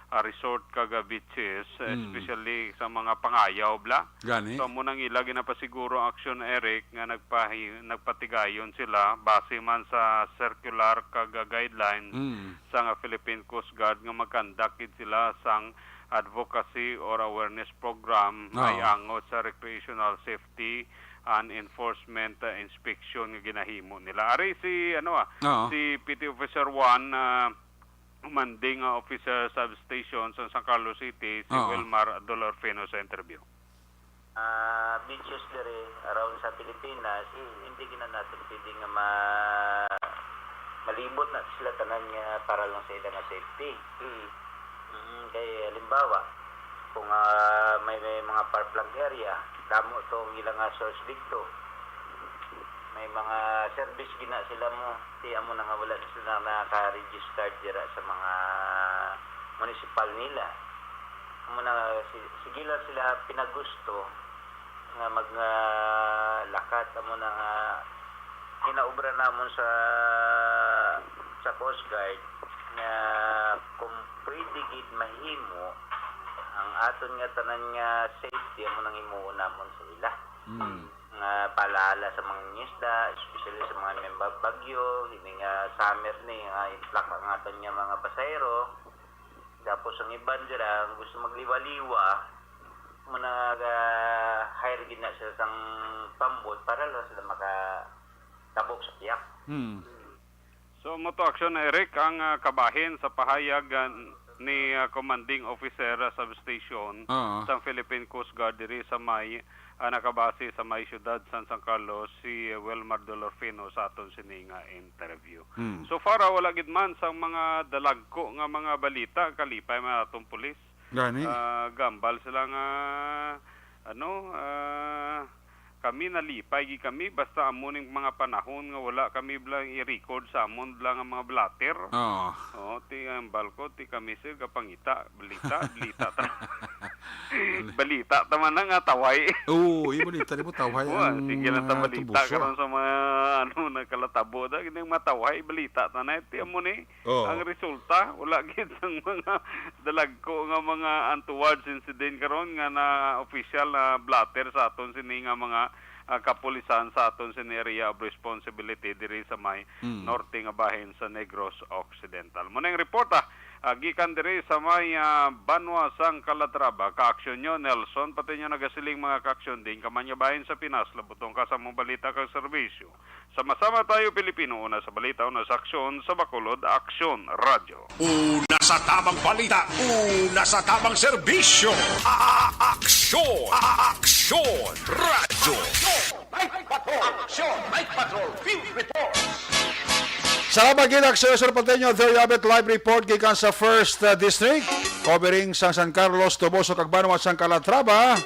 ah, resort kag, ah, beaches, Mm. especially sa mga pangayaw bala. Gani? So, amo nang ila ginapasiguro ang Action Eric nga nagpahi-, nagpatigayon sila base man sa circular kag, ah, guidelines Mm. sang, ah, Philippine Coast Guard nga mag-conduct gid sila sang advocacy or awareness program may Oo. angot sa recreational safety and enforcement, ah, inspection nga ginahimo nila. Ari si, ano, ah, Oo. si P T Officer one, ah, commanding, ah, officer substation sa San Carlos City, si Oo. Wilmar Dolorfino sa interview. Ah, beaches diri around sa Pilipinas, Mm. hindi gina natin pwede nga ma-, malibot na sila tanan nga para lang sa ila nga safety. Mm. Mm, kay halimbawa, kung, ah, may, may mga far-flung area, damo to ang ila nga source didto. May mga service gina sila mo, ti amo na nga wala na sila naka-registered dira sa mga municipal nila. Amo na, si-, sige lang sila pinagusto nga mag, ah, lakat. Amo na nga ginaobra namon sa, sa Coast Guard nga kung pwede gid mahimo ang aton nga tanan nga safety, amo nang himuon namon sa ila. Mm. Nga paalaala sa mga mangingisda, especially sa mga memba bagyo, ini nga summer ni, nga influx ang aton nga mga pasahero. Tapos ang iban dira, ang gusto magliwa-liwa, mo nag, ah, hire gid na sila sang pambot para lang sila makatabok sa piyak. Hmm. So, mo to, Action Eric, ang, ah, kabahin sa pahayag, ah, ni, ah, Commanding Officer, ah, Substation Oo. sang Philippine Coast Guard diri sa may, ah, nakabase sa may siyudad sang San Carlos, si Wilmar Dolorfino sa aton sini nga interview. Hmm. So far, ah, wala gid man sang mga dalagko nga mga balita, kalipay man atong pulis. Gani? Ah, gambal sila nga, ano, ah, kami nalipay gid kami basta amo ning mga panahon nga wala kami bala i-record sa amon bala nga mga blotter. Oo. Oo, ti ang balko, ti kami, sir, gapangita, balita, balita ta. Balita ta man na nga tawhay. Oo, yung balita di mo tawhay Oo, ang, sige lang ta ah, balita tubuso. Karon sa mga, ano, nagkalatabo da, kining mga tawhay, balita ta na, ti amo ni. Oo. Ang resulta, wala gid ang mga dalagko nga mga untoward incident karon nga na official na blotter sa aton sini nga mga, ah, kapulisan sa aton sini area of responsibility diri sa may Mm. norte nga bahin sa Negros Occidental. Mo na yung report, ah. Ah, gikan diri sa may, ah, banwa sang Calatrava, ka-aksyon nyo, Nelson, pati nyo nagasiling mga ka-aksyon, din ka man nga bahin sa Pinas, labutong ka sa among balita kag serbisyo. Sama-sama tayo, Pilipino, una sa balita, una sa aksyon, sa Bacolod, Aksyon Radyo. Una sa tamang balita, una sa tamang serbisyo. A-, aksyon, a-, aksyon, radyo. Night Patrol, aksyon, Night Patrol, field report. Salamat gid, Aksyon Surpateño. There you have it, live report gikan sa First, uh, District, covering sang San Carlos, Toboso, kag banwa sang Calatrava.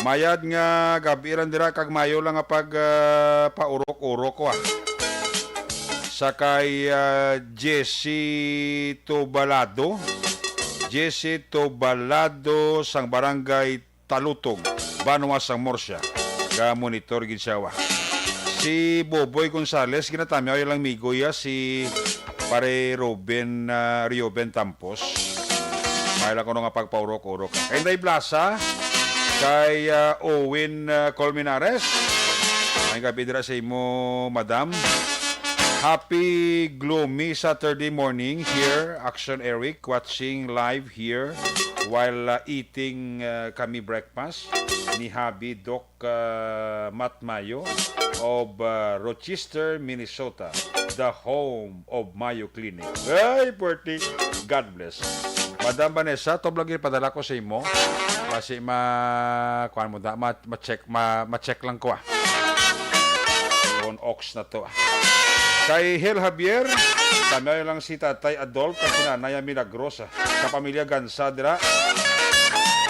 Mayad nga gab-i ra dira kag mayo lang nga pag, uh, paurok-urok ko, ah. Sa kay, uh, Jesse Tubalado. Jesse Tubalado sang Barangay Talutog, banwa sang Murcia. Ga-monitor gid siya, wa. Si Boboy Gonzales, ginatamyaw lang migo ya si Pare Ruben, ah, Rioben Tampos. May lang kuno nga pagpaurok-urok. Kay Inday Blasa, kay, ah, Owen, ah, Colmenares. May gabi dira sa imo, madam. Happy gloomy Saturday morning here, Action Eric, watching live here while, uh, eating, uh, kami breakfast ni Habi Doc, uh, Matt Mayo of, uh, Rochester, Minnesota, the home of Mayo Clinic. Ay, puwerte. God bless. Madam Vanessa, to vlog padala ko sa imo. Kasi ma-, kuwan mo da, ma-, ma-check, ma-, ma-check lang ko, ah. On ox na to, ah. Kay Hel Javier, tamyaw lang si Tatay Adolf kag si Nanay Milagrosa. Sa pamilya Gansa dira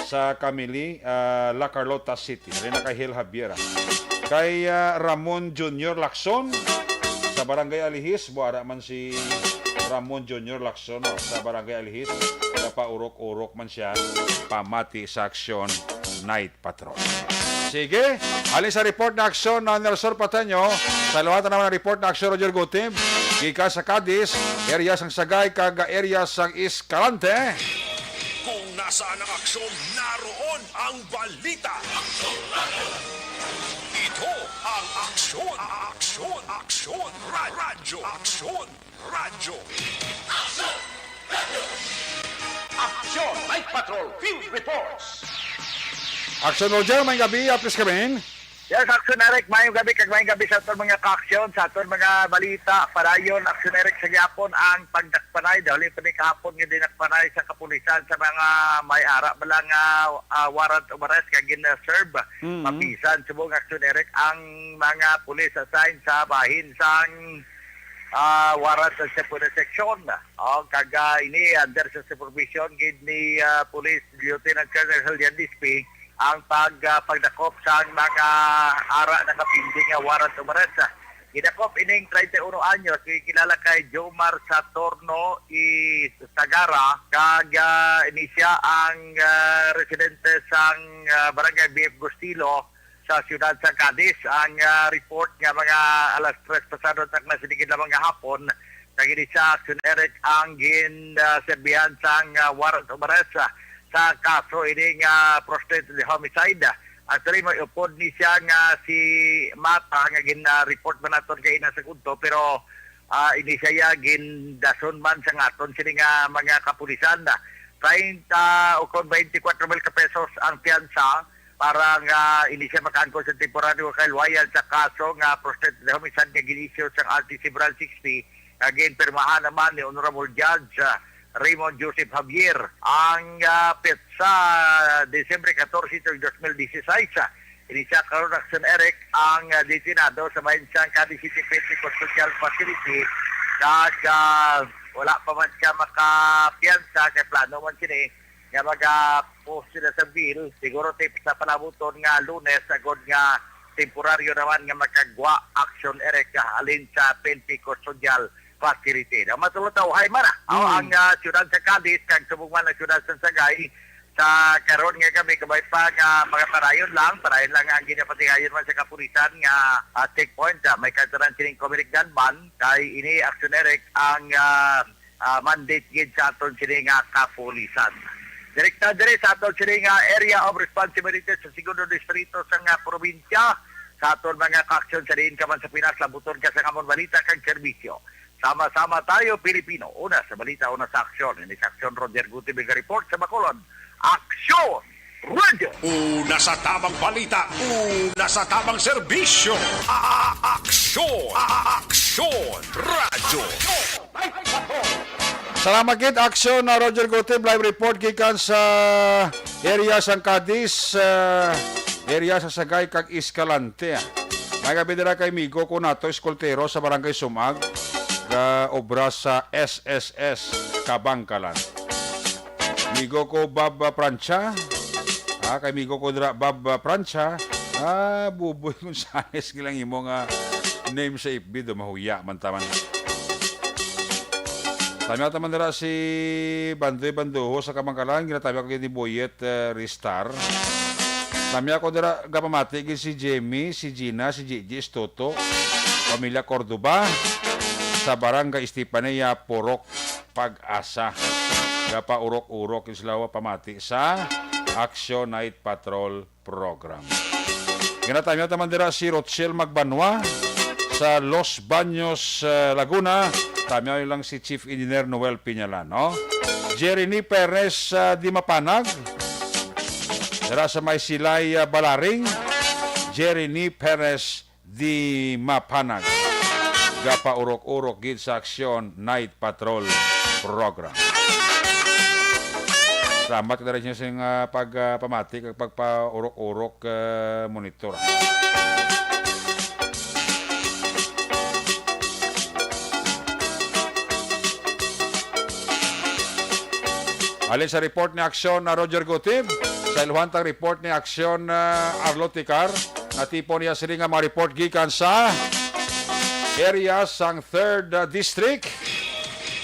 sa Camili, ah, La Carlota City. Diri na kay Hel Javier, ah. Kay, ah, Ramon Junior Lacson sa Barangay Alihis, buara man si Ramon Junior Lacson, no, sa Barangay Alihis. Napaurok-urok man siya, pamati sa aksyon, Night Patrol. Sige, halin sa report na aksyon na Nelson Pateño, sa liwatan naman ang report na aksyon, Roger Gutib, gikan sa Cadiz, area sang Sagay, kag area sang Escalante. Kung nasaan ang aksyon, naroon ang balita. Ito ang aksyon, aksyon, aksyon, ra-, radyo, aksyon, radyo. Aksyon, Night Patrol, Field Reports. Aksyon, Roger, may gabi, please come in. Yes, Aksyon Eric, mayong gabi kag mayong gabi sa aton mga kaaksyon, sa aton mga balita. Padayon, Aksyon Eric, sa gihapon ang pagdakpanay, dahil pa ni kahapon nga dinakpanay sa kapulisan sa mga may ara ba lang, ah, ah, warrant of arrest nga gin-serve. Mm-hmm. Mabisan subong, Aksyon Eric, ang mga pulis assigned sa bahin sang, ah, warrant of section. O, kag, ah, ini under sa supervision gid ni, ah, Police Lieutenant Colonel Julian Dispe ang pag, ah, pagdakop sang mga ara nakapinding nga warrant of arrest. Gidakop ining treinta y uno anyos, kilala kay Jomar Saturno E. Sagara, kag, ah, ini siya ang, ah, residente sang, ah, Barangay B F Gustilo sa siyudad sa Cadiz. Ang, ah, report nga mga alas tres pasado takna sining adlaw nga hapon, nagini sa Aksyon Eric ang gin, ah, serbihan sang, ah, warrant of arrest, ah, sa kaso ini nga prostitute homicide. Actually, may upod ni siya nga si Mata nga gin, ah, report man naton kay ina sa kudto, pero, ah, ini siya ya gindason man sa aton sini nga mga kapulisan. Treinta o kon twenty-four mil ka pesos ang piyansa para nga ini siya makaangkon sa temporaryo nga kaluwayan sa kaso nga prostitute homicide nga gin-issue sang R T C Branch sixty, nga ginpirmahan naman ni Honorable Judge, ah, Raymond Joseph Javier. Ang, ah, petsa, Disyembre catorce, tuig dos mil dieciséis, ah, ini siya karon, Aksyon Eric, ang, ah, detenado sa bahin sang Cadiz City Pentecost Social Facility, kag, ah, wala pa man siya makapiyansa, kay plano man sini nga maga-post sila sa bail, siguro tip sa palabuton nga Lunes, agod nga temporaryo naman nga makagwa, Aksyon Eric, halin sa Pentecost Social Facility. Ang matulog tawhay man, ah. Aw, Mm. ang, ah, siyudad sa Cadiz, kag subong man ang siyudad sa Sagay, sa karon nga kami, kabay pa nga mga parayon lang, parayon lang ang ginapatigayon man sa kapulisan nga, ah, checkpoint, ah, may kantaran sining Comelec gun ban, kay ini, Aksyon Eric, ang, ah, ah, mandate gid sa aton sini nga kapulisan. Direkta diri sa aton sini nga area of responsibility sa segundo distrito sa nga probinsya, sa aton mga kaaksyon sa diin ka man sa Pinas, labuton ka sa amon balita kag serbisyo. Sama-sama tayo, Pilipino. Una sa balita, una sa aksyon. Ini sa aksyon, Roger Gutib, report sa Bacolod. Aksyon! Radyo! Una sa tamang balita, una sa tamang serbisyo. A-, aksyon! A-, aksyon! Radyo! Salamat gid, aksyon na Roger Gutib. Live report gikan sa area sang Cadiz, ah, area sa Sagay kag Escalante. May gabi dira kay migo ko nato, eskoltero sa Barangay Sumag, ga obra sa S S S Kabangkalan. Migo ko Bab, ah, Prancha. Ah, kay migo ko dira Bab, ah, Prancha. Ah, Buboy Gonzales, gilang imo nga name sa F B do, mahuya man taman. Tamyaw taman dira si Bandoy Bandoho sa Kabangkalan, ginatamyaw ko ni Boyet, eh, Ristar. Tamyaw ko dira gapamati gid si Jemmy, si Gina, si Gigi Estoto, pamilya Cordoba, sa Barangay Estefania, Purok Pag-asa. Gapaurok-urok gid sila pamati sa Action Night Patrol program. Ginatamyaw naman dira si Rochelle Magbanwa sa Los Baños, eh, Laguna. Tamyaw lang si Chief Engineer Noel Piñalano. Jeremy Perez, ah, di mapanag. Dira sa may Silay, ah, Balaring. Jeremy Perez di mapanag. Gapaurok-urok gid sa Action Night Patrol program. Salamat ka rin sa, ah, pag, ah, pamati kag pagpaurok-urok, ah, monitor. Halin sa report ni Aksyon na Roger Gutib, sa iluhantang report ni Aksyon, ah, Arlo Ticar, natipon niya sini nga mga report gikan sa area sang third, ah, District.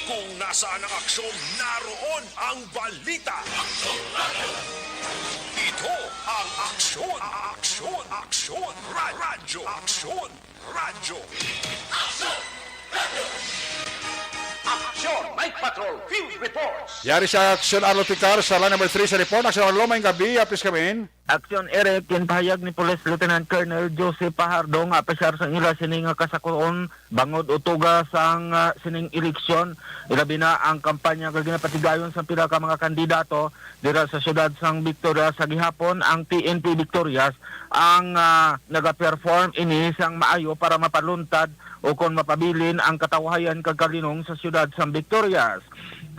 Kung nasaan ang aksyon, naroon ang balita. Ito ang aksyon, aksyon, aksyon, ra-, radyo, aksyon, radyo. Aksyon! Night Patrol Field Reports! Yari sa Aksyon Arlo Ticar sa line number three sa report. Aksyon Arlo, may gabi, ah, please come in. Aksyon Eric, ginpahayag ni Police Lieutenant Colonel Joseph Pajardo nga apisar sang ila sini nga kasakuon bangod utuga sang, ah, sining eleksyon, ilabi na ang kampanya nga ginapatigayon sang pila ka mga kandidato dira sa siyudad sang Victorias. Sa gihapon, ang P N P Victorias ang, ah, nagaperform ini sang maayo para mapaluntad o kon mapabilin ang katawhayan kag kalinong sa siyudad sang Victorias.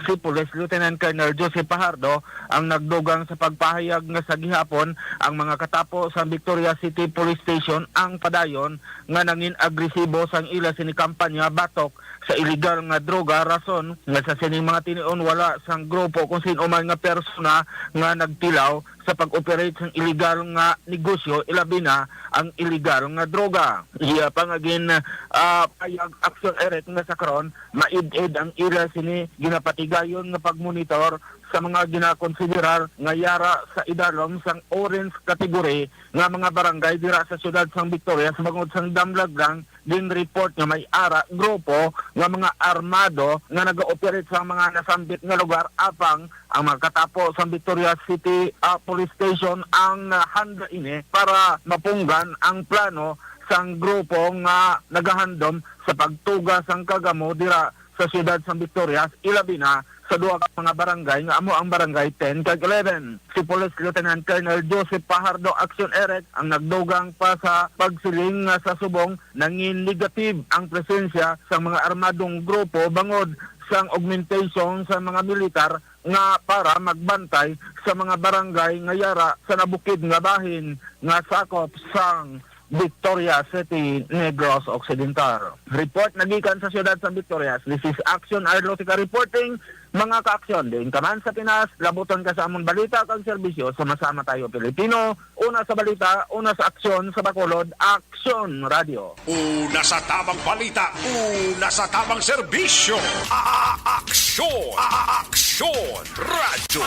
Si Police Lieutenant Colonel Joseph Pajardo ang nagdugang sa pagpahayag nga sa gihapon ang mga katapo sa Victorias City Police Station ang padayon nga nangin agresibo sang ila sini kampanya batok sa iligal nga droga, rason nga sa sining mga tinion wala sang grupo kung sin-o man nga persona nga nagtilaw sa pag-operate sang iligal nga negosyo, ilabi na ang iligal nga droga. Iya pa nga gin, ah, payag Aksyon Eric nga sa karon, maid-id ang ila sini ginapatigayon nga pagmonitor sa mga ginakonsiderar nga yara sa idalom sang orange category nga mga barangay dira sa siyudad sang Victorias, bangod sang damlag lang gin-report nga may ara grupo nga mga armado nga nagaoperate sa mga nasambit nga lugar, apang ang mga katapo sa Victorias City, ah, Police Station ang, ah, handa ini para mapunggan ang plano sang grupo nga nagahandom sa pagtuga sang kagamo dira sa siyudad sang Victorias, ilabi na sa duha ka mga barangay nga amo ang Barangay ten kag eleven. Si Police Lieutenant Colonel Joseph Pajardo Action Eric ang nagdugang pa sa pagsiling nga sa subong nangin negative ang presensya sang mga armadong grupo bangod sang augmentation sa mga militar nga para magbantay sa mga barangay nga yara sa nabukid nga bahin nga sakop sang Victoria City, Negros Occidental. Report nagikan sa siyudad sa Victorias. This is Action Arlotica reporting. Mga ka-aksyon, diin ka man sa Pinas, labuton ka sa amon balita kag serbisyo. Sama-sama tayo, Pilipino. Una sa balita, una sa aksyon, sa Bacolod, Aksyon Radio. Una sa tamang balita, una sa tamang serbisyo. A-, a-, aksyon, a-, a-, aksyon, radyo.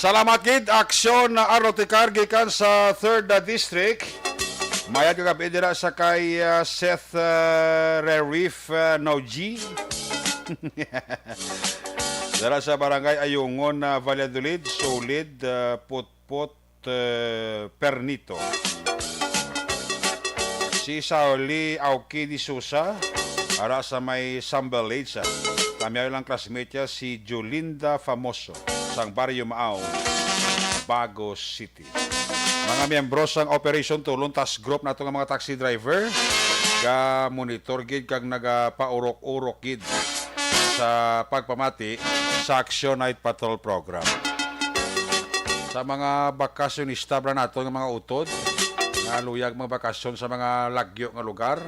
Salamat gid, Aksyon na Arlo Ticar gikan sa third, uh, District. Mayad nga gabi dira sa kay, uh, Seth, uh, Rerif, uh, Nauji. Dira sa Barangay Ayungon, uh, Valladolid, solid, uh, putput, uh, pernito. Si Sauli Auki de Sousa, ara sa may Sambales. Kami lang classmate niya, si Jolinda Famoso, sang Barrio Maaw, Bago City. Mga miyembro sang Operation Tulong Task Group nato nga mga taxi driver, ga-monitor gid kag nagapaurok-urok gid sa pagpamati sa Action Night Patrol Program. Sa mga bakasyonista bala nato nga mga utod, nga luyag magbakasyon sa mga lagyo nga lugar,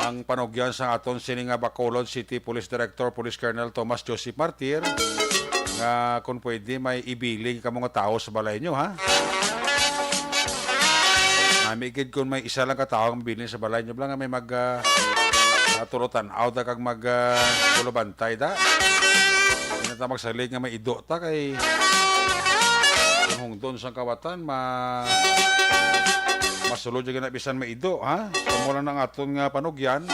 ang panugyan sa aton sini nga Bacolod City Police Director, Police Colonel Tomas Joseph Martir, nga kung pwede may ibilin kamo nga tawo sa balay nyo, ha? Nami gid kung may isa lang ka tawo ang mabilin sa balay nyo, bala nga may mag, ah, ah, tulotan-aw ta kag mag, ah, tulobantay ta. Hindi na ta magsalig nga may ido ta kay ang hungdon sang kawatan, ma-, masulod yung ginabisan may ido, ha? Kamo lang ang aton nga panugyan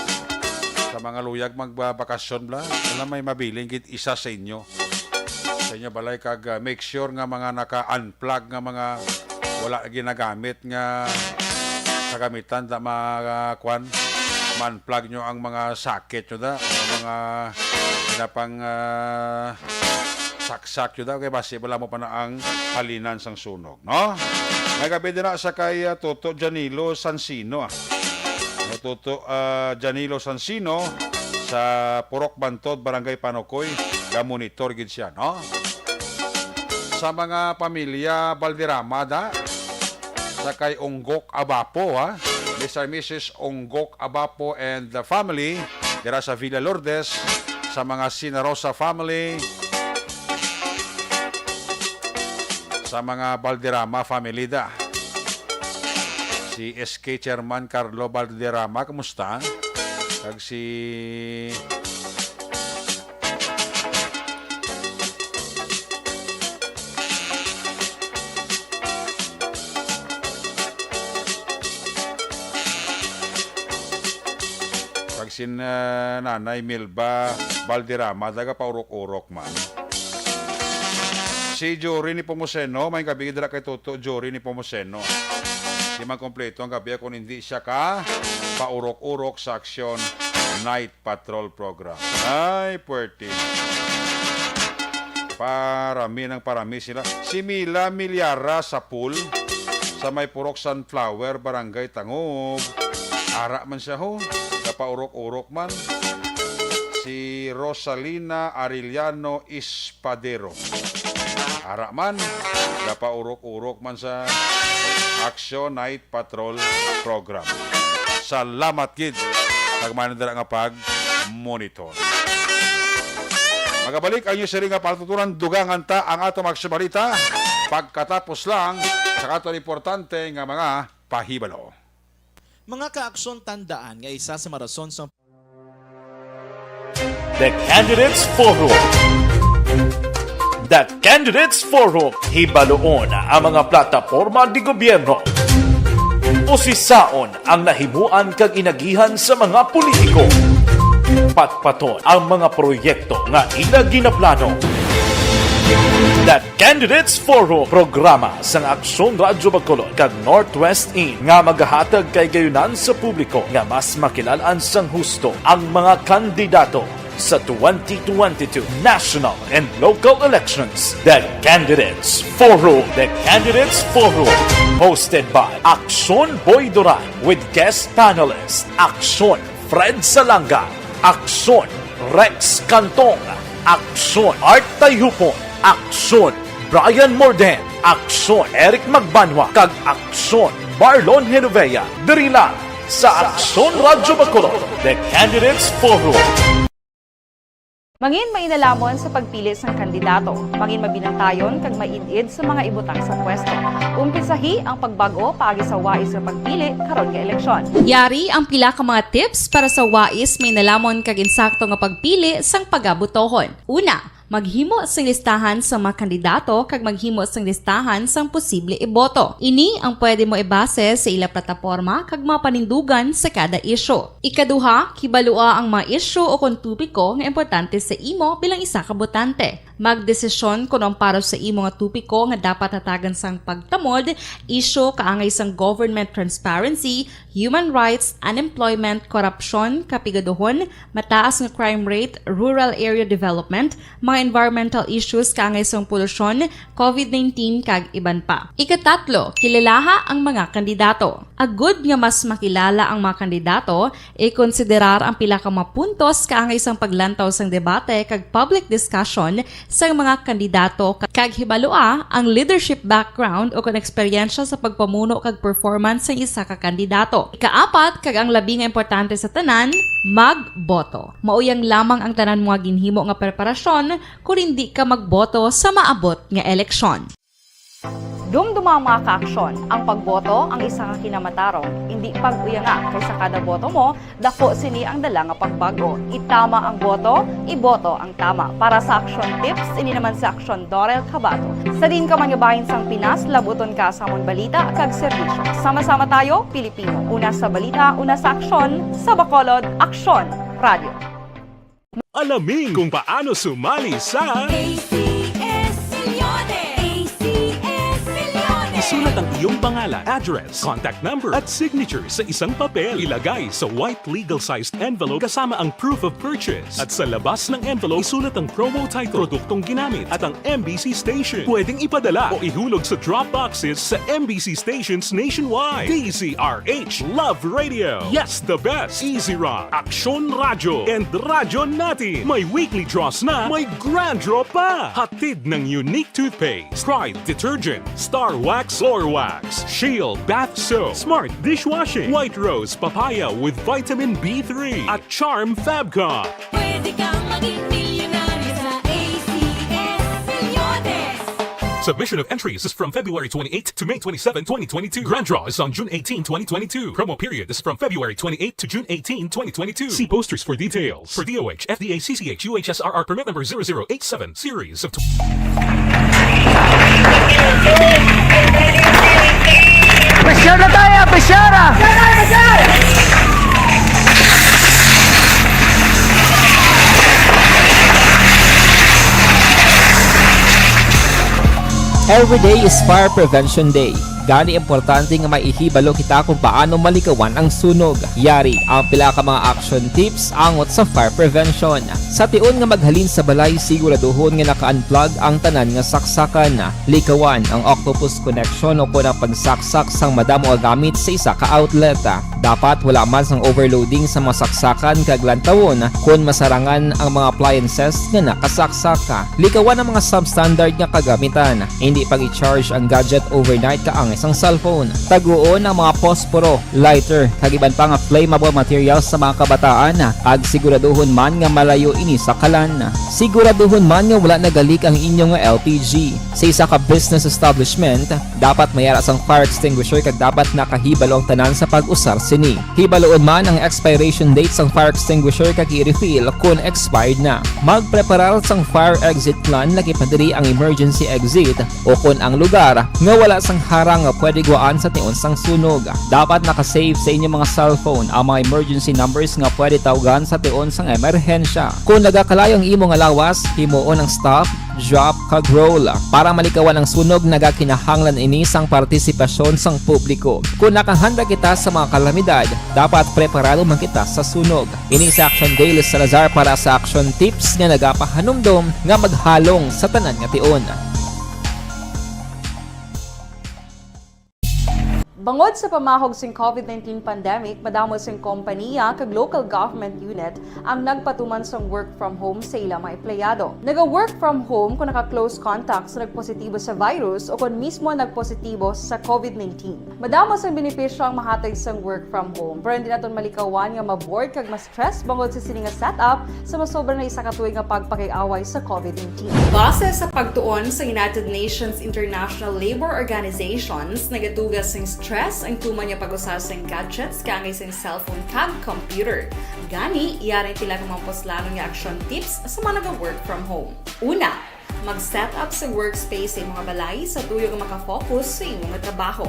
sa mga luyag magbabakasyon, bala. Alam, may mabilin gid isa sa inyo. Sa inyo balay kag, ah, make sure nga mga naka-unplug nga mga wala ginagamit nga kagamitan da ma-, ah, kwan, ma-unplug nyo ang mga socket nyo da, o mga pinapang, ah, saksak nyo da, kay basi wala mo pa na ang halinan sang sunog, no? May gabi din na sa kay, ah, Toto Janilo Sansino, ah. Kay Toto, ah, Janilo Sansino sa Purok Bantod, Barangay Panukoy, ga-monitor gid siya, no? Sa mga pamilya Valderrama da, sa kay Unggok Abapo, ha? Mister and Missus Unggok Abapo and the family, dira sa Villa Lourdes, sa mga Sinarosa family, sa mga Valderrama family da. Si S K Chairman Carlo Valderrama, kumusta? Kag si Kag sin, ah, Nanay Milba Valderrama, taga Paurok-Urok man. Si Jory ni Pomoseno, may gabi dira kay Toto Jory ni Pomoseno. Di man kompleto ang gabi kung hindi siya ka paurok-urok sa Aksyon Night Patrol Program. Ay, puwerte. Parami ng parami sila. Si Mila Milyara sa pool, sa may Purok Sunflower, Barangay Tangub. Ara man siya, ho. Kapaurok-urok man. Si Rosalina Arellano Espadero. Ara man, kapaurok-urok man sa Action Night Patrol Program. Salamat gid kag man dira nga pag-monitor. Magabalik ang inyo sini nga patutunan, dugangan ta ang ato mga balita pagkatapos lang sa aton importante nga mga pahibalo. Mga ka-Aksyon, tandaan nga isa sa marason sa The Candidates Forum. The Candidates Forum, hibaluon ang mga plataporma di gobyerno. Usisaon ang nahimuan kag inagihan sa mga politiko. Patpaton ang mga proyekto nga ila ginaplano. The Candidates Forum, programa sang Aksyon Radyo Bacolod kag Northwest In nga magahatag kahigayonan sa publiko nga mas makilal-an sang husto ang mga kandidato sa twenty twenty-two national and local elections. The Candidates Forum. The Candidates Forum, hosted by Aksyon Boy Duran with guest panelist Aksyon Fred Salanga, Aksyon Rex Cantong, Aksyon Art Tayhupon, Aksyon Brian Morden, Aksyon Eric Magbanwa, kag Aksyon Marlon Genovea. Diri lang sa Aksyon Radyo Bacolod, The Candidates Forum. Mangin mainalamon sa pagpili sang kandidato. Mangin mabinantayon kag maid-id sa mga ibutang sa pwesto. Umpisahi ang pagbag-o paagi sa wais nga pagpili karon nga eleksyon. Yari ang pila ka mga tips para sa wais, mainalamon kag insakto nga pagpili sang pagabutohon. Una, maghimo sing listahan sa mga kandidato kag maghimo sing listahan sang posible iboto. Ini ang pwede mo ibase sa ila plataporma kag mga panindugan sa kada isyu. Ikaduha, kibalua ang mga isyu o kon topiko nga importante sa imo bilang isa ka botante. Magdesisyon kon ang para sa imo nga topiko nga dapat hatagan sang pagtamod, isyu kaangay sang government transparency, human rights, unemployment, korupsyon, kapigaduhon, mataas nga crime rate, rural area development, mga environmental issues kaangay sang polusyon, covid nineteen, kag iban pa. Ikatatlo, kilalaha ang mga kandidato. Agud nga mas makilala ang mga kandidato, ikonsiderar ang pila ka mga puntos kaangay sang paglantaw sang debate kag public discussion sang mga kandidato, kag hibalua ang leadership background o kon eksperyensya sa pagpamuno kag performance sang isa ka kandidato. Ikaapat, kag ang labi nga importante sa tanan, magboto. Mauyang lamang ang tanan mo nga ginhimo nga preparasyon kon hindi ka magboto sa maabot nga eleksyon. Dumduma ang mga kaaksyon. Ang pagboto ang isa ka kinamatarong. Indi pag-uyanga, kay sa kada boto mo, dako sini ang dala nga pagbag-o. Itama ang boto, iboto ang tama. Para sa Aksyon Tips, ini naman si Aksyon Dorel Cabato. Sa diin ka man nga bahin sang Pinas, labuton ka sa amon balita kag serbisyo. Sama-sama tayo, Pilipino. Una sa balita, una sa aksyon, sa Bacolod, Aksyon Radio. Alamin kung paano sumali sa A C S Milyones! A C S Milyones! Isulat ang iyong pangalan, address, contact number, at signature sa isang papel. Ilagay sa white legal-sized envelope kasama ang proof of purchase. At sa labas ng envelope, isulat ang promo title, produktong ginamit, at ang M B C station. Pwedeng ipadala o ihulog sa drop boxes sa M B C stations nationwide. D Z R H Love Radio. Yes, the best. Easy Run, Aksyon Radyo, and Radyo Natin. May weekly draws na, may grand draw pa. Hatid ng Unique Toothpaste, Pride Detergent, Star Wax Floor Wax, Shield Bath Soap, Smart Dishwashing, White Rose Papaya with Vitamin B three, at Charm Fabcon. Pwede kang maging milyonaryo sa A C S Milyones. Submission of entries is from February twenty-eight to May twenty-seven, twenty twenty-two. Grand draw is on June eighteen, twenty twenty-two. Promo period is from February twenty-eight to June eighteen, twenty twenty-two. See posters for details. For D O H, F D A, C C H, U H S R R permit number zero zero eight seven, series of tw- Pressure na tayo! Pressure na! Every day is Fire Prevention Day. Gani, importante nga may ihibalo kita kung paano malikawan ang sunog. Yari ang pila ka mga action tips angot sa fire prevention. Sa tion nga maghalin sa balay, siguraduhon nga naka-unplug ang tanan nga saksakan. Likawan ang octopus connection o kon ang pagsaksak sang madamo nga gamit sa isa ka outlet. Dapat wala man sang overloading sa mga saksakan kag lantawon kon masarangan ang mga appliances nga nakasaksak. Likawan ang mga substandard nga kagamitan. Hindi pag-i-charge ang gadget overnight kaangay sang cellphone. Taguon ang mga posporo, lighter, kag iban pa nga flammable materials sa mga kabataan, kag siguraduhon man nga malayo ini sa kalan. Siguraduhon man nga wala nagalik ang inyo nga L P G. Sa isa ka business establishment, dapat may ara sang fire extinguisher kag dapat nakahibalo ang tanan sa pag-usar sini. Hibaluon man ang expiration date sang fire extinguisher kag i-refill kon expired na. Magpreparar sang fire exit plan, lakip na diri ang emergency exit o kon ang lugar nga wala sang harang nga pwede guwaan sa tion sang sunog. Dapat naka-save sa inyo mga cellphone ang mga emergency numbers nga pwede tawgan sa tion sang emerhensya. Kon nagakalayo ang imo nga lawas, himuon ang stop, drop, kag roll. Para malikawan ang sunog, nagakinahanglan ini sang partisipasyon sang publiko. Kon nakahanda kita sa mga kalamidad, dapat preparado man kita sa sunog. Ini si Action Daily Salazar para sa Action Tips nga nagapahanumdom nga maghalong sa tanan nga tion. Bangod sa pamahog sing covid nineteen pandemic, madamo sing kompaniya kag local government unit ang nagpatuman sang work from home sa ila mga empleyado. Naga-work from home kung naka-close contact sa nagpositibo sa virus o kon mismo nagpositibo sa covid nineteen. Madamo sang benepisyo ang mahatag sang work from home, pero hindi naton malikawan nga ma-bored kag ma-stress bangod sa sini nga setup sa masobra na isa ka tuig nga pagpakig-away sa covid nineteen. Base sa pagtuon sa United Nations International Labour Organizations, nagatuga sing stress ang tuman nga pag-usar sing gadgets kaangay sing cellphone kag computer. Gani, yari ang pila ka mga puslanon nga action tips sa mga naga-work from home. Una, mag-set up sa workspace sa imong balay sa tuyo nga makafocus sa imong trabaho.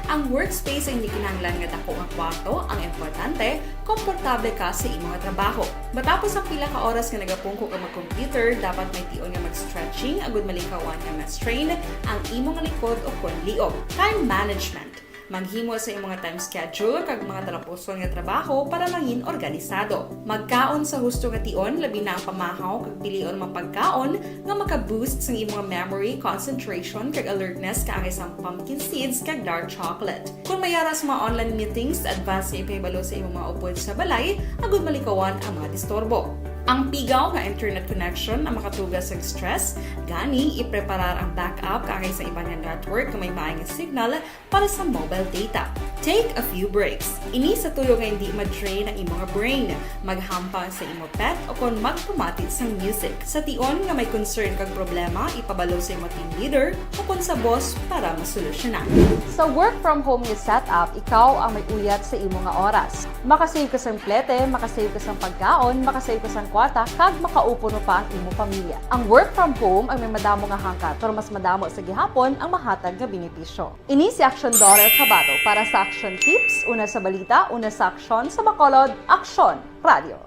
Ang workspace ay hindi kinahanglan nga dako nga kwarto, ang importante, komportable ka sa imong trabaho. Matapos ang pila ka oras nga nagapungko ka mag-computer, dapat may tion nga mag-stretching agud malikawan nga ma-strain ang imong likod o kon liog. Time management. Maghimo sa imong time schedule kag mga talapuson nga trabaho para mangin organisado. Magkaon sa husto nga tion, labi na ang pamahaw kag pilion mga pagkaon nga maka-boost sang imong memory, concentration, kag alertness kaangay sang pumpkin seeds kag dark chocolate. Kung may ara sa mga online meetings, advance nga ipahibalo sa imong mga upod sa balay agud malikawan ang mga disturbo. Ang pigaw nga internet connection ang makatuga sa stress, gani ipreparar ang backup kaangay sa iban nga network nga may maay nga signal para sa mobile data. Take a few breaks. Ini sa tuyo nga hindi ma-drain ang imo nga brain, maghampang sa imo pet, o kon magpamati sang music. Sa tion nga may concern kag problema, ipabalo sa imo team leader o kon sa boss para masolusyonan. Sa work from home nga setup, ikaw ang may uyat sa imo nga oras. Makasave ka sang plete, makasave ka sang pagkaon, makasave ka sang kwarta, kag makaupuno pa ang imo pamilya. Ang work from home ang may madamo nga hangkat, pero mas madamo sa gihapon ang mahatag nga benepisyo. Ini si Action Daughter Chavado para sa Action Tips, una sa balita, una sa aksyon, sa Bacolod, Aksyon Radio.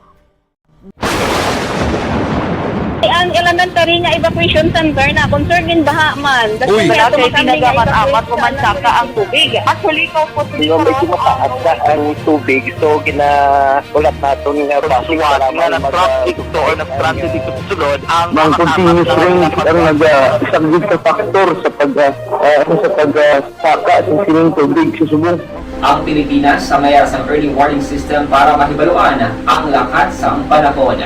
Ang elementary nga evacuation center na concern gid baha man. Uy. Wala kay pinagaman amat o mansaka ang tubig. Actually, ikaw po. Di ba, medyo mataas na ang tubig, so ginahulat naton nga basic para nga mag-, nag-transit to or nag-transit dito sa sulod ang mga continuous rain ang nag-, ah, isa gid sa factor sa pag, ah, ah, ano, sa pag, ah, saka sa sining tubig sa subong. Ang Pilipinas ang may sang early warning system para mahibaluan ang lakat sang panahon.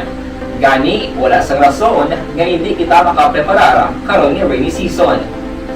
Gani, wala sang rason nga hindi kita makapreparar karon nga rainy season.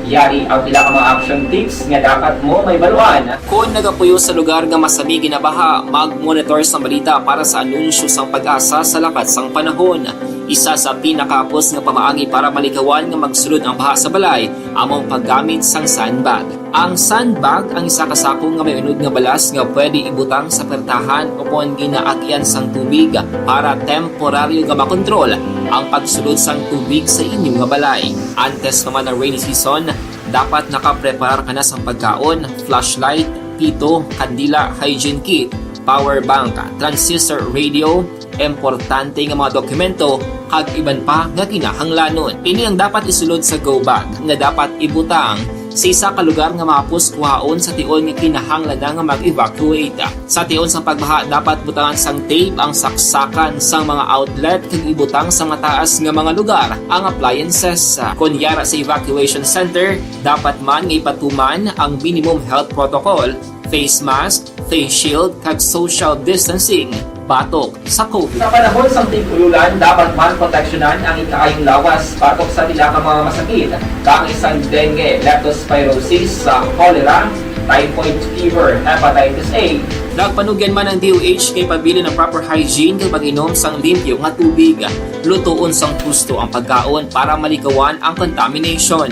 Yari ang pila ka mga action tips nga dapat mo mahibaluan. Kon nagapuyo sa lugar nga masami ginabaha, mag-monitor sa balita para sa anunsyo sang PAGASA sa lakat sang panahon. Isa sa pinakahapos nga pamaagi para malikawan nga magsulod ang baha sa balay amo ang paggamit sang sandbag. Ang sandbag ang isa ka sako nga may unod nga balas nga pwede ibutang sa pertahan o kon ginaagyan sang tubig para temporaryo nga makontrol ang pagsulod sang tubig sa inyo nga balay. Antes pa man ang rainy season, dapat nakapreparar ka na sang pagkaon, flashlight, pito, kandila, hygiene kit, power bank, transistor radio, importante nga mga dokumento, kag iban pa nga kinahanglanon. Ini ang dapat isulod sa go bag nga dapat ibutang sa isa ka lugar nga mahapos kuhaon sa tion nga kinahanglan na nga mag-evacuate. Sa tion sang pagbaha, dapat butangan sang tape ang saksakan sang mga outlet kag ibutang sa mataas nga mga lugar ang appliances. Kon yara sa evacuation center, dapat man nga ipatuman ang minimum health protocol, face mask, face shield, kag social distancing batok sa COVID. Sa panahon sang tig-ululan, dapat man proteksyonan ang ikaayong lawas batok sa pila ka mga masakit, kaangay sang dengue, leptospirosis, sa cholera, typhoid fever, hepatitis A. Nagpanugyan man ang D O H nga ipabilin ang proper hygiene kag pag-inom sang limpyo nga tubig. Lutoon sang husto ang pagkaon para malikawan ang contamination.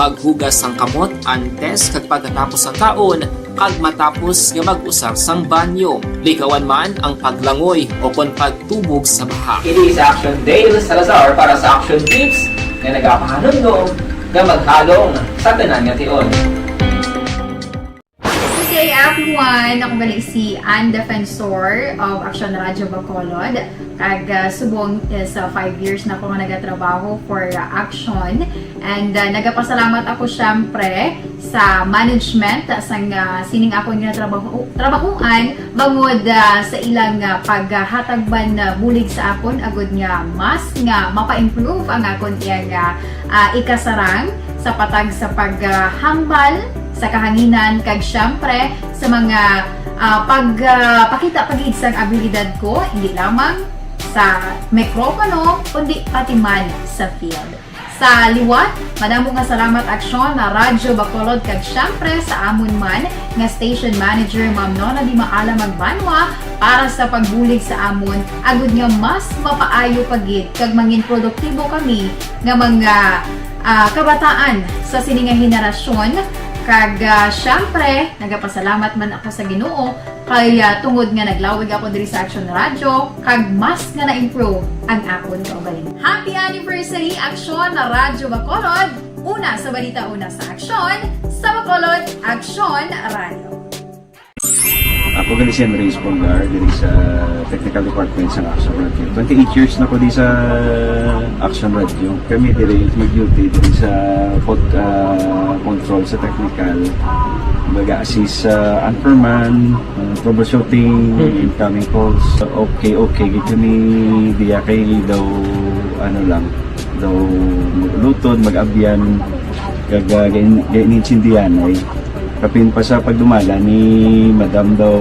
Maghugas sang kamot antes kag pagkatapos sang kaon, kag matapos nga mag-usar sang banyo. Likawan man ang paglangoy o kon pagtubog sa baha. Ini si Action Dale Salazar para sa Action Tips nga nagapahanumdom nga maghalong sa tanan nga tion. Good day, everyone! Ako gali si Ann Defensor of Action Radio Bacolod. Kag, ah, subong is, ah, five years na ako nga nagatrabaho for, ah, Action. And, ah, nagapasalamat ako, syempre, sa management, ah, sang, ah, sining akon nga trabaho, trabahuan, bangod, ah, sa ilang, ah, paghatag man, ah, bulig sa akon, agud nga mas nga mapa-improve ang akon iyang, ah, ah, ikasarang sa patag sa paghambal sa kahanginan, kag syempre sa mga, ah, pag, ah, pakita pa gid sang abilidad ko, hindi lamang sa mikropono, kundi pati man sa field. Sa liwat, madamo nga salamat, Aksyon, na Radyo Bacolod, kag syempre sa amon man nga station manager, Ma'am Nona Di Maala Magbanwa, para sa pagbulig sa amon, agud nga mas mapaayo pa gid kag mangin produktibo kami nga mga, ah, kabataan sa sini nga henerasyon. Kag, ah, syempre, nagapasalamat man ako sa Ginoo kay, ah, tungod nga naglawig ako diri sa Action Radio, kag mas nga na-improve ang akon kaugalingon. Happy anniversary, Action na Radyo Bacolod! Una sa balita, una sa aksyon, sa Bacolod, Action Radio. Ako gali si Henry Espolgar, diri sa technical department sa Action Radio. Twenty-eight years na ko di sa Action Radio. Kami diri mag-duty diri sa pod-, ah, control sa technical. Mag-assist sa anchorman, ah, troubleshooting, incoming calls. Okay, okay, gid kami diya kay daw, ano lang, daw mag-ulutod, mag-abyan, kag, ah, gain-, gainintindihan ay. Kapin pa sa pagdumala ni Madam daw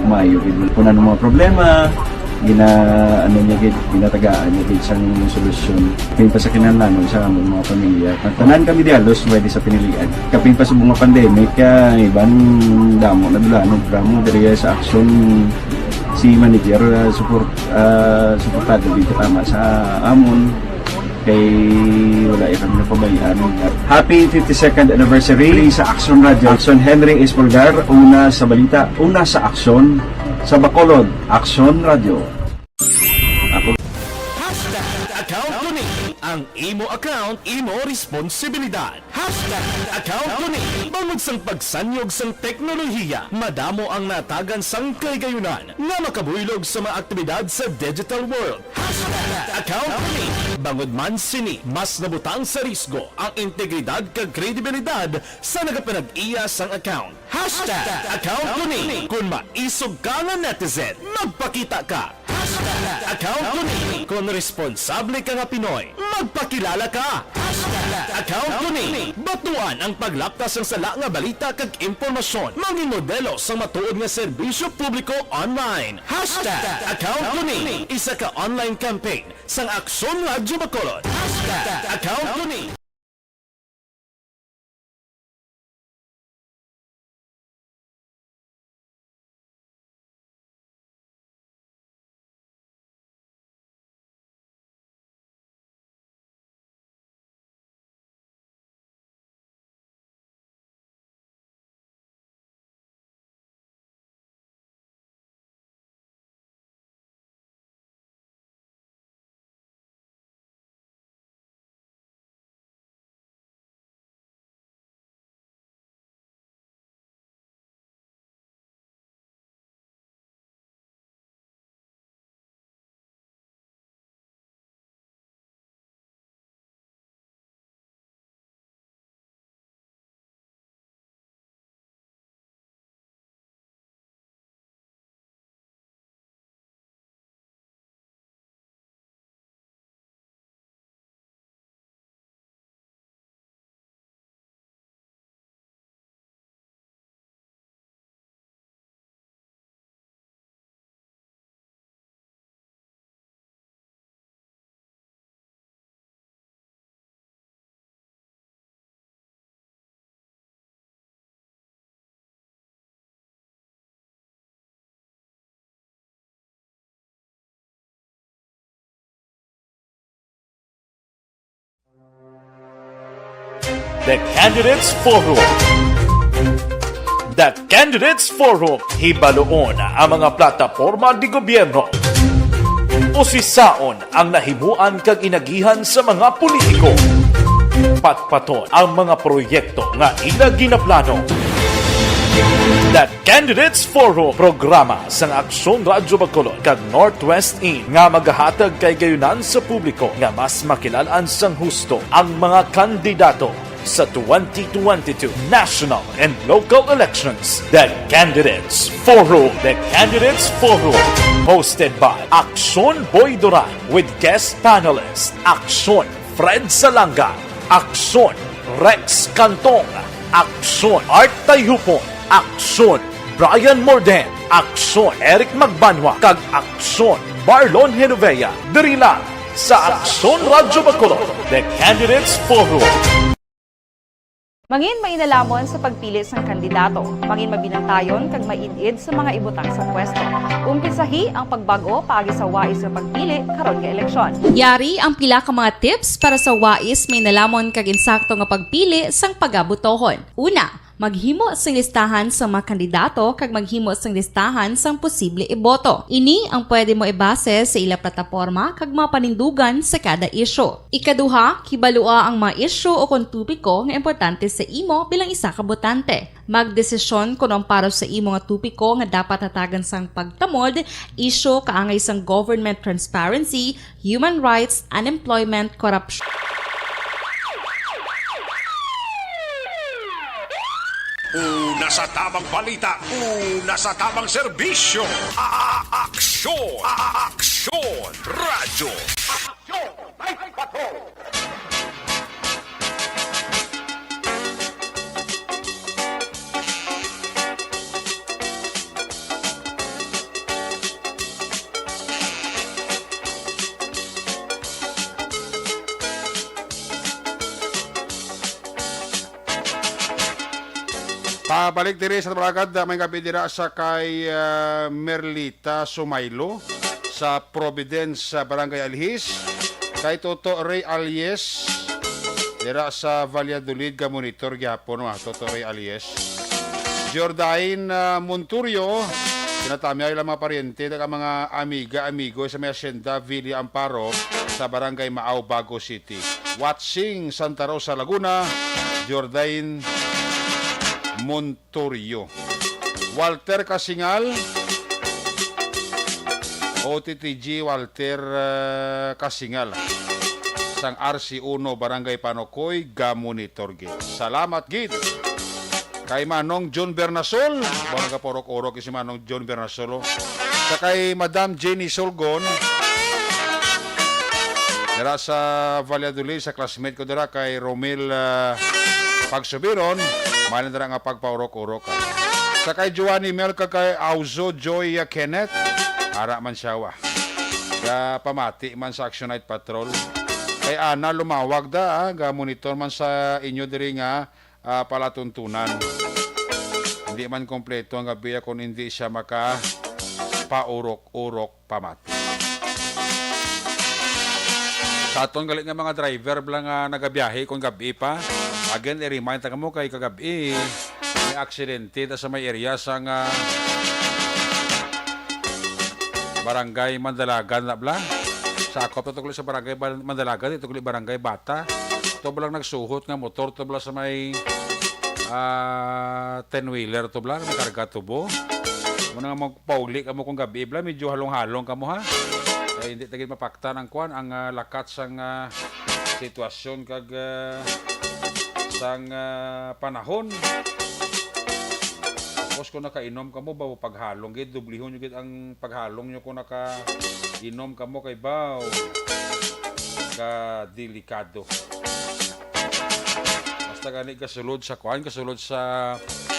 maayo gid. Kung ano mga problema, gina-, ano niya gid, ginatagaan niya gid sang solusyon. Kapin pa sa kinahanglanon sa among mga pamilya. Tanan kami di halos pwede sa pinilian. Kapin pa sa mga pandemic, ah, iban damo na dula, ano, damo diri sa Action si manager, ah, support, ah, suportado gid tama sa amon. Kay wala ya kami napabayaan. Happy fifty-second anniversary sa Action Radio. Action Henry Espolgar, una sa balita, una sa aksyon, sa Bacolod, Action Radio. Ako. Hashtag account ko ni. Ang imo account, imo responsibilidad. Hashtag account ko ni. Bangod sang pagsanyog sang teknolohiya, madamo ang natagan sang kahigayunan nga makabuylog sa mga aktibidad sa digital world. Hashtag account ko ni. Bangod man sini, mas nabutang sa risgo ang integridad kag kredibilidad sa nagapanag-iya sang account. Hashtag account ko ni. Kung maisog ka nga netizen, magpakita ka. Hashtag account ko ni. Kung responsable ka nga Pinoy, magpakilala ka. Hashtag account ko ni. Batuan ang paglapta sang sala nga balita kag impormasyon. Mangin modelo sang matuod nga serbisyo publiko online. Hashtag account ko ni. Isa ka online campaign sang Aksyon Radyo Bacolod. Hashtag account ko ni. The Candidates Forum. The Candidates Forum. Hibaluon ang mga plataporma de gobyerno. Usisaon ang nahimuan kag inagihan sa mga politiko. Patpaton ang mga proyekto nga ila ginaplano. The Candidates Forum, programa sang Aksyon Radyo Bacolod kag Northwest In nga magahatag kahigayunan sa publiko nga mas makilal-an sang husto ang mga kandidato sa twenty twenty-two national and local elections. The Candidates Forum. The Candidates Forum, hosted by Aksyon Boy Duran with guest panelist Aksyon Fred Salanga, Aksyon Rex Cantong, Aksyon Art Tayhupon, Aksyon Brian Morden, Aksyon Eric Magbanwa, kag Aksyon Marlon Genovea. Diri lang sa Aksyon Radyo Bacolod, The Candidates Forum. Mangin mainalomon sa pagpili sang kandidato, mangin mabinantayon kag maid-id sa mga ibutang sa pwesto. Umpisahi ang pagbag-o paagi sa wais nga pagpili karon nga eleksyon. Yari ang pila ka mga tips para sa wais, mainalomon kag insakto nga pagpili sang pagabotohon. Una, Maghimo sing listahan sang mga kandidato kag maghimo sing listahan sang posible iboto. Ini ang pwede mo ibase sa ila plataporma kag mga panindugan sa kada isyu. Ikaduha, kibalua ang mga isyu o kon topiko nga importante sa imo bilang isa ka botante. Magdesisyon kon ang para sa imo nga topiko nga dapat hatagan sang pagtamod, isyu kaangay sang government transparency, human rights, unemployment, korupsyon. Una sa tamang balita, una sa tamang serbisyo. A-, aksyon, a-, aksyon, radyo. Aksyon, Night Patrol. Pabalik diri sa Tabaragad, may gabi dira sa kay, ah, Merlita Sumaylo sa Providence, sa Barangay Alhis, kay Toto Ray Alies dira sa Valladolid, ga-monitor gihapon, mga Toto Ray Alies. Jordain, ah, Monturio, tinatamyaw ilang mga paryente, kag mga amiga, amigo sa may asyenda Villa Amparo sa Barangay Maao, Bago City. Watching, Santa Rosa, Laguna, Jordain Monturio. Walter Kasingal, O T T G Walter, ah, Kasingal, sang R C uno, Barangay Panokoy, ga-monitor gid. Salamat gid kay Manong John Bernasol. Ba, nagapaurok-urok si Manong John Bernasol, oh. Sa kay Madam Jenny Solgon, dira sa Valladolid, sa classmate ko dira kay Romil, ah, Pagsubiron, may na dira nga pagpaurok-urok, ah. Sa kay Joanny Mel kag kay Auzo Joy, ah, Kenneth, ara man siya, wa. Ga pamati man sa Action Night Patrol. Kay ana, lumawag da, ah, ga-monitor man sa inyo diri nga, ah, palatuntunan. Hindi man kompleto ang gabi kung hindi siya maka paurok-urok pamati. Sa aton gali nga mga driver bala nga nagabiyahe kung gabi pa, again, i-remind ta kamo kay kagabi may aksidente ta sa may area sa nga Barangay Mandalagan na bala. Sakop na to gali sa Barangay Ban-, Mandalagan, ito gali Barangay Bata. Ito bala nagsuhot nga motor to bala sa may, ah, ten-wheeler to bala, may karga tubo. Muna nga magpauli kamo kung gabi bala, medyo halong-halong kamo, ha. Kay hindi ta gid mapaktan ang kwan, ang, ah, lakat sang, ah, sitwasyon kag, ah, sang, ah, panahon. Tapos kung nakainom kamo, ba, paghalong gid, dublihon nyo gid ang paghalong nyo kung nakainom kamo kay baw ka delikado. Basta gani kasulod sa kuan, kasulod sa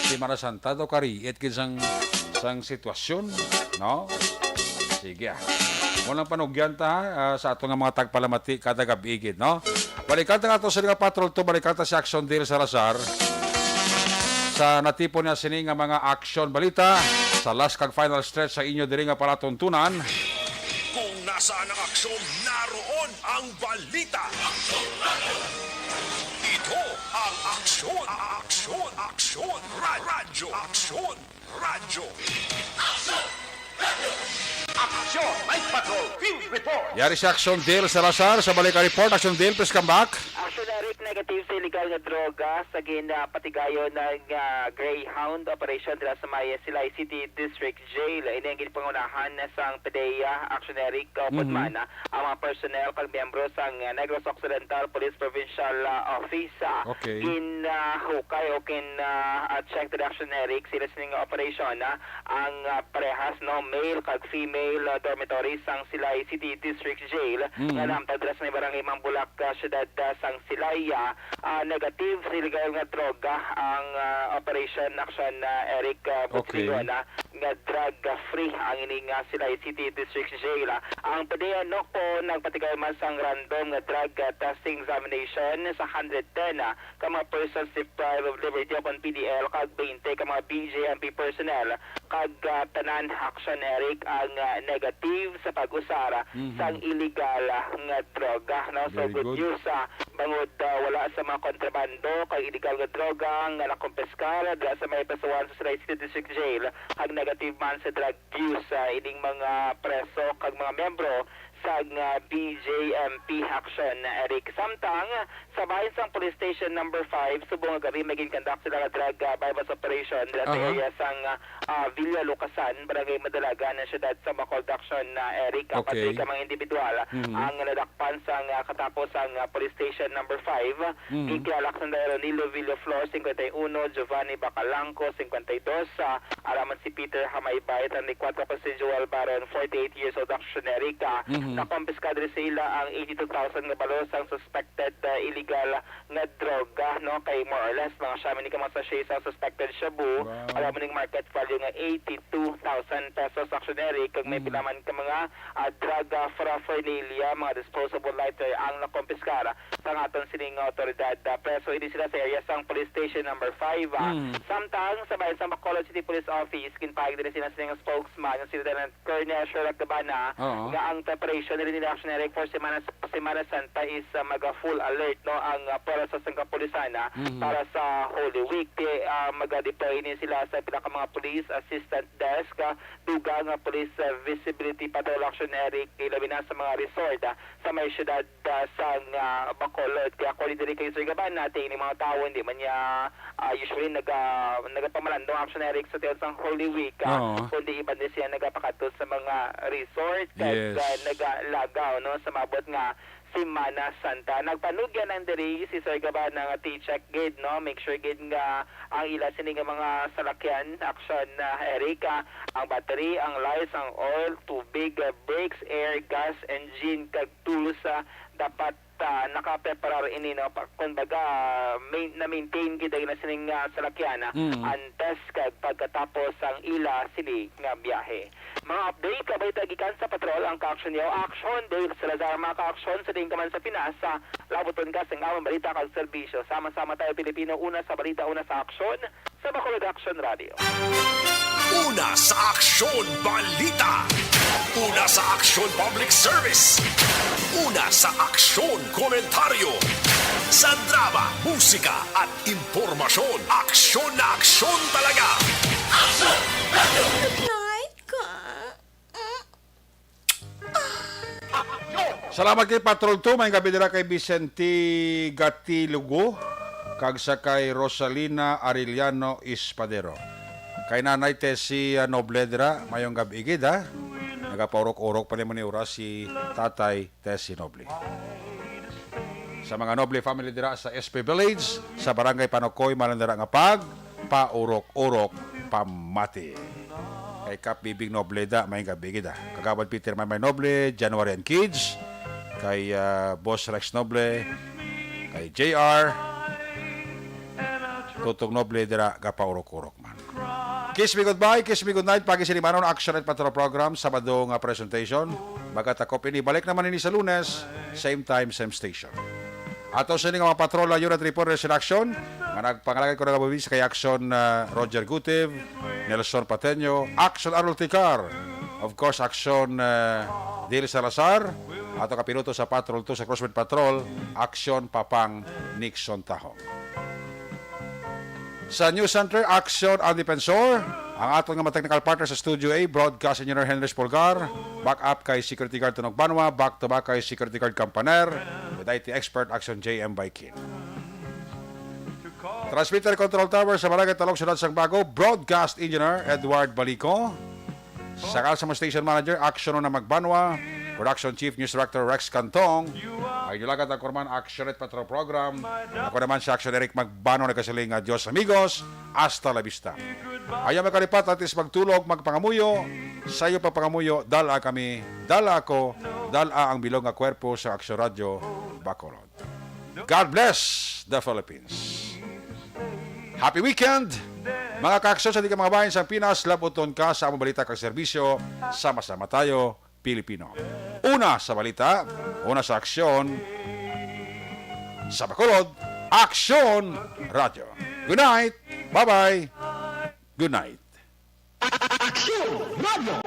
Semana Santa daw, kariit gid sang, sang sitwasyon, no? Sige, ah. Mo lang panugyan ta, ah, sa ato nga mga tagpalamati kada gabi gid, no? Balikan ta nga to sa nga patrol to, balikan ta si Action Dale Salazar sa natipon niya sini nga mga aksyon balita sa last kag final stretch sa inyo diri nga palatuntunan. Kung nasaan ang aksyon, naroon ang balita. Ito ang Aksyon, Aksyon, Aksyon, Ra-, Radyo, Aksyon, Radyo. Aksyon, Night Patrol, Field Report. Yari si Action Dale Salazar sa balik report. Action Dale, please come back. Action Eric, negative sa illegal nga droga sa ginapatigayon nga Greyhound operation dira sa may Silay City District Jail. Ini ang ginpangunahan sang PDEA, Action Eric, uh, Mhm. Pudmana, ang mga personnel kag miyembro sang, uh, Negros Occidental Police Provincial, uh, Office, uh, Okay. Ginahukay o gin, uh, uh, check diri, Action Eric, sila sining operation, uh, ang, uh, parehas, no, male kag female, uh, dormitory sang Silay City District Jail Mhm. nga nahamtang dira sa may barangay Mambulak, uh, siyudad, uh, sang Silay, uh, ah, negative sa illegal nga droga ang, ah, operation, Action, ah, Eric, ah, Okay. Butrigon, ah, nga drug, ah, free ang ini nga Silay City District Jail, ah. Ang PDEA, no, po nagpatigay man sang random nga drug, ah, testing examination sa hundred ten, ah, ka mga persons deprived of liberty o kon P D L kag twenty ka mga B J M P personnel kag, ah, tanan, Action Eric, ang, ah, negative sa pag-usar Mhm. sang illegal, ah, nga droga, no? So, Very good good. news, ah, Bangod, ah, wala sa mga kontrabando kag iligal nga droga nga nakumpiskar dira sa may prisuhan sa Siraya City District Jail ang negative man sa drug use, ah, ining mga preso kag mga miyembro sang, ah, B J M P Action, Eric. Samtang sa bahin sang Police Station Number Five, subong nga gab-i may ginconduct sila nga drug, ah, buy-bust operation dira sa Aha. area sang, ah, ah, Villa Lucasan, Barangay Madalagan, ang siyudad sa Bacolod Action, ah, Eric. Apat Okay. ka mga individual Mhm. ang nadakpan sang, ah, katapos sang, ah, Police Station Number Five. Mhm. Ginkilala sang Ronilo Villaflor, singkwenta y uno, Giovanni Bacalangco, singkwenta y dos, ah, aram man si Peter Hamaybay, treinta y cuatro, Jose Joel Baron, forty-eight years old, Action, Eric. Mhm. Nakumpiskar diri sa ila ang eighty-two thousand nga balor sang suspected, ah, illegal nga droga, no? Kay more or less, mga siya man ni ka mga sachet sa suspected shabu. Wow. Alam mo ning market value nga eighty-two thousand pesos, Action, Eric, kag may Mm. pila man ka mga, ah, drug, ah, paraphernalia, mga disposable lighter ang nakumpiskar sa aton sining nga awtoridad. Ah, preso ini sila sa area sang Police Station Number Five, ah. Mm. Samtang sa bahin sang Bacolod City Police Office, ginpahayag din sila sining spokesman nga si Lieutenant Colonel Sherlock Cabana Oo. nga ang preparation nila ni Action, Eric, for Semana, Semana Santa is, ah, maga full alert, no, ang, ah, pwersa sang kapulisan, ah, Mhm. para sa Holy Week. Ti, ah, maga-deploy ni sila sa pila ka mga police assistant desk, ah, dugang nga police, ah, visibility patrol, Action, Eric, ilabi na sa mga resort, ah, sa may siyudad, ah, sang, ah, Bacolod. Kay according diri kay Sir Gaban, natin yung mga tao hindi man niya, ah, usually naga-, nagapamalandong, Action, Eric, sa tiyon sang Holy Week, ah, Oo. kundi iban din siya nagapakadto sa mga resort kag, Yes. ah, nagalagaw, no, sa maabot nga Semana Santa. Nagpanugyan ang diri si Sir Gaban nga ti-check gid, no, make sure gid nga ang ila sini nga mga salakyan, Action, ah, Eric, ah, ang battery, ang lights, ang oil, tubig, ah, brakes, air, gas, engine, kag tools, ah, dapat, ah, nakapreparar ini, no? Pa-, kumbaga, main-, na-maintain gid ang ila sining, ah, salakyan, ah, Mm. antes kag pagkatapos ang ila sini nga biyahe. Mga update, kabay ta gikan sa patrol, ang ka-action niyo, Action, Dale Salazar, mga ka-action, sa diin ka man sa Pinas, ah, labuton ka sa among balita kag serbisyo. Sama-sama tayo, Pilipino, una sa balita, una sa aksyon, sa Bacolod Action Radio. Una sa aksyon, balita. Una sa aksyon, public service. Una sa aksyon, komentaryo. Sa drama, musika, at impormasyon, aksyon na aksyon talaga. Aksyon! Night ka. Salamat kay Patrol Two. May gabi dira kay Vicente Gatilugo kag sa kay Rosalina Arellano Espadero. Kay Nanay Tessie, ah, Noble dira, mayong gab-i gid, ha. Nagapaurok-urok pa ni oras si Tatay Tessie Noble. Sa mga Noble family dira sa S P Village, sa Barangay Panokoy, malandara nga pag paurok-urok pamati. Kay Kap Bibing Nobleda, may gabi gid, ah. Kagawad Peter Maymay Noble, January and Kids, kay, ah, Boss Rex Noble, kay J R, Tutong Noble dira, gapaurok-urok man. Kiss me goodbye, kiss me goodnight, pagi sini manon, Action at Patrol Program, Sabado nga presentation. Magatakop ini, balik naman ini sa Lunes, same time, same station. Ato sini nga mga patrol, ah, unit report, Reaction Action, nga nagpangalagay ko na nga buwis kay Action, ah, Roger Gutiv, Nelson Pateño, Action Arnold Ticar, of course, Action, ah, Dil Salazar, ato kapiloto sa Patrol Two sa Crosswind Patrol, Action Papang Nixon Taho. Sa News Center, Action Ang Defensor, ang aton nga mga technical partner sa Studio A, Broadcast Engineer Henry Polgar, back up kay Security Guard Tunog Banwa, back to back kay Security Guard Campaner, with I T expert Action J M Baikin. Transmitter Control Tower sa Barangay Talong, Siyudad sang Bago, Broadcast Engineer Edward Balico. Sa Kalsamo Station Manager, Action na Magbanwa. Production Chief, News Director Rex Cantong. Ay, nulagat ang kurman, Action at Patrol Program. Ako naman si Action Eric Magbanwa, nagkasiling nga, Dios amigos, hasta la vista. Ayaw magkalipat, at least magtulog, magpangamuyo. Sayo pagpangamuyo, dala kami, dala ako, dala ang bilog nga kwerpo sa Action Radio, Bacolod. God bless the Philippines. Happy weekend! Mga ka-Action sa di ka mga bahin sa Pinas, labuton ka sa among balita kag serbisyo. Sama-sama tayo, Pilipino. Una sa balita, una sa aksyon, sa Bacolod, Aksyon Radyo. Good night! Bye-bye! Good night! Aksyon Radyo!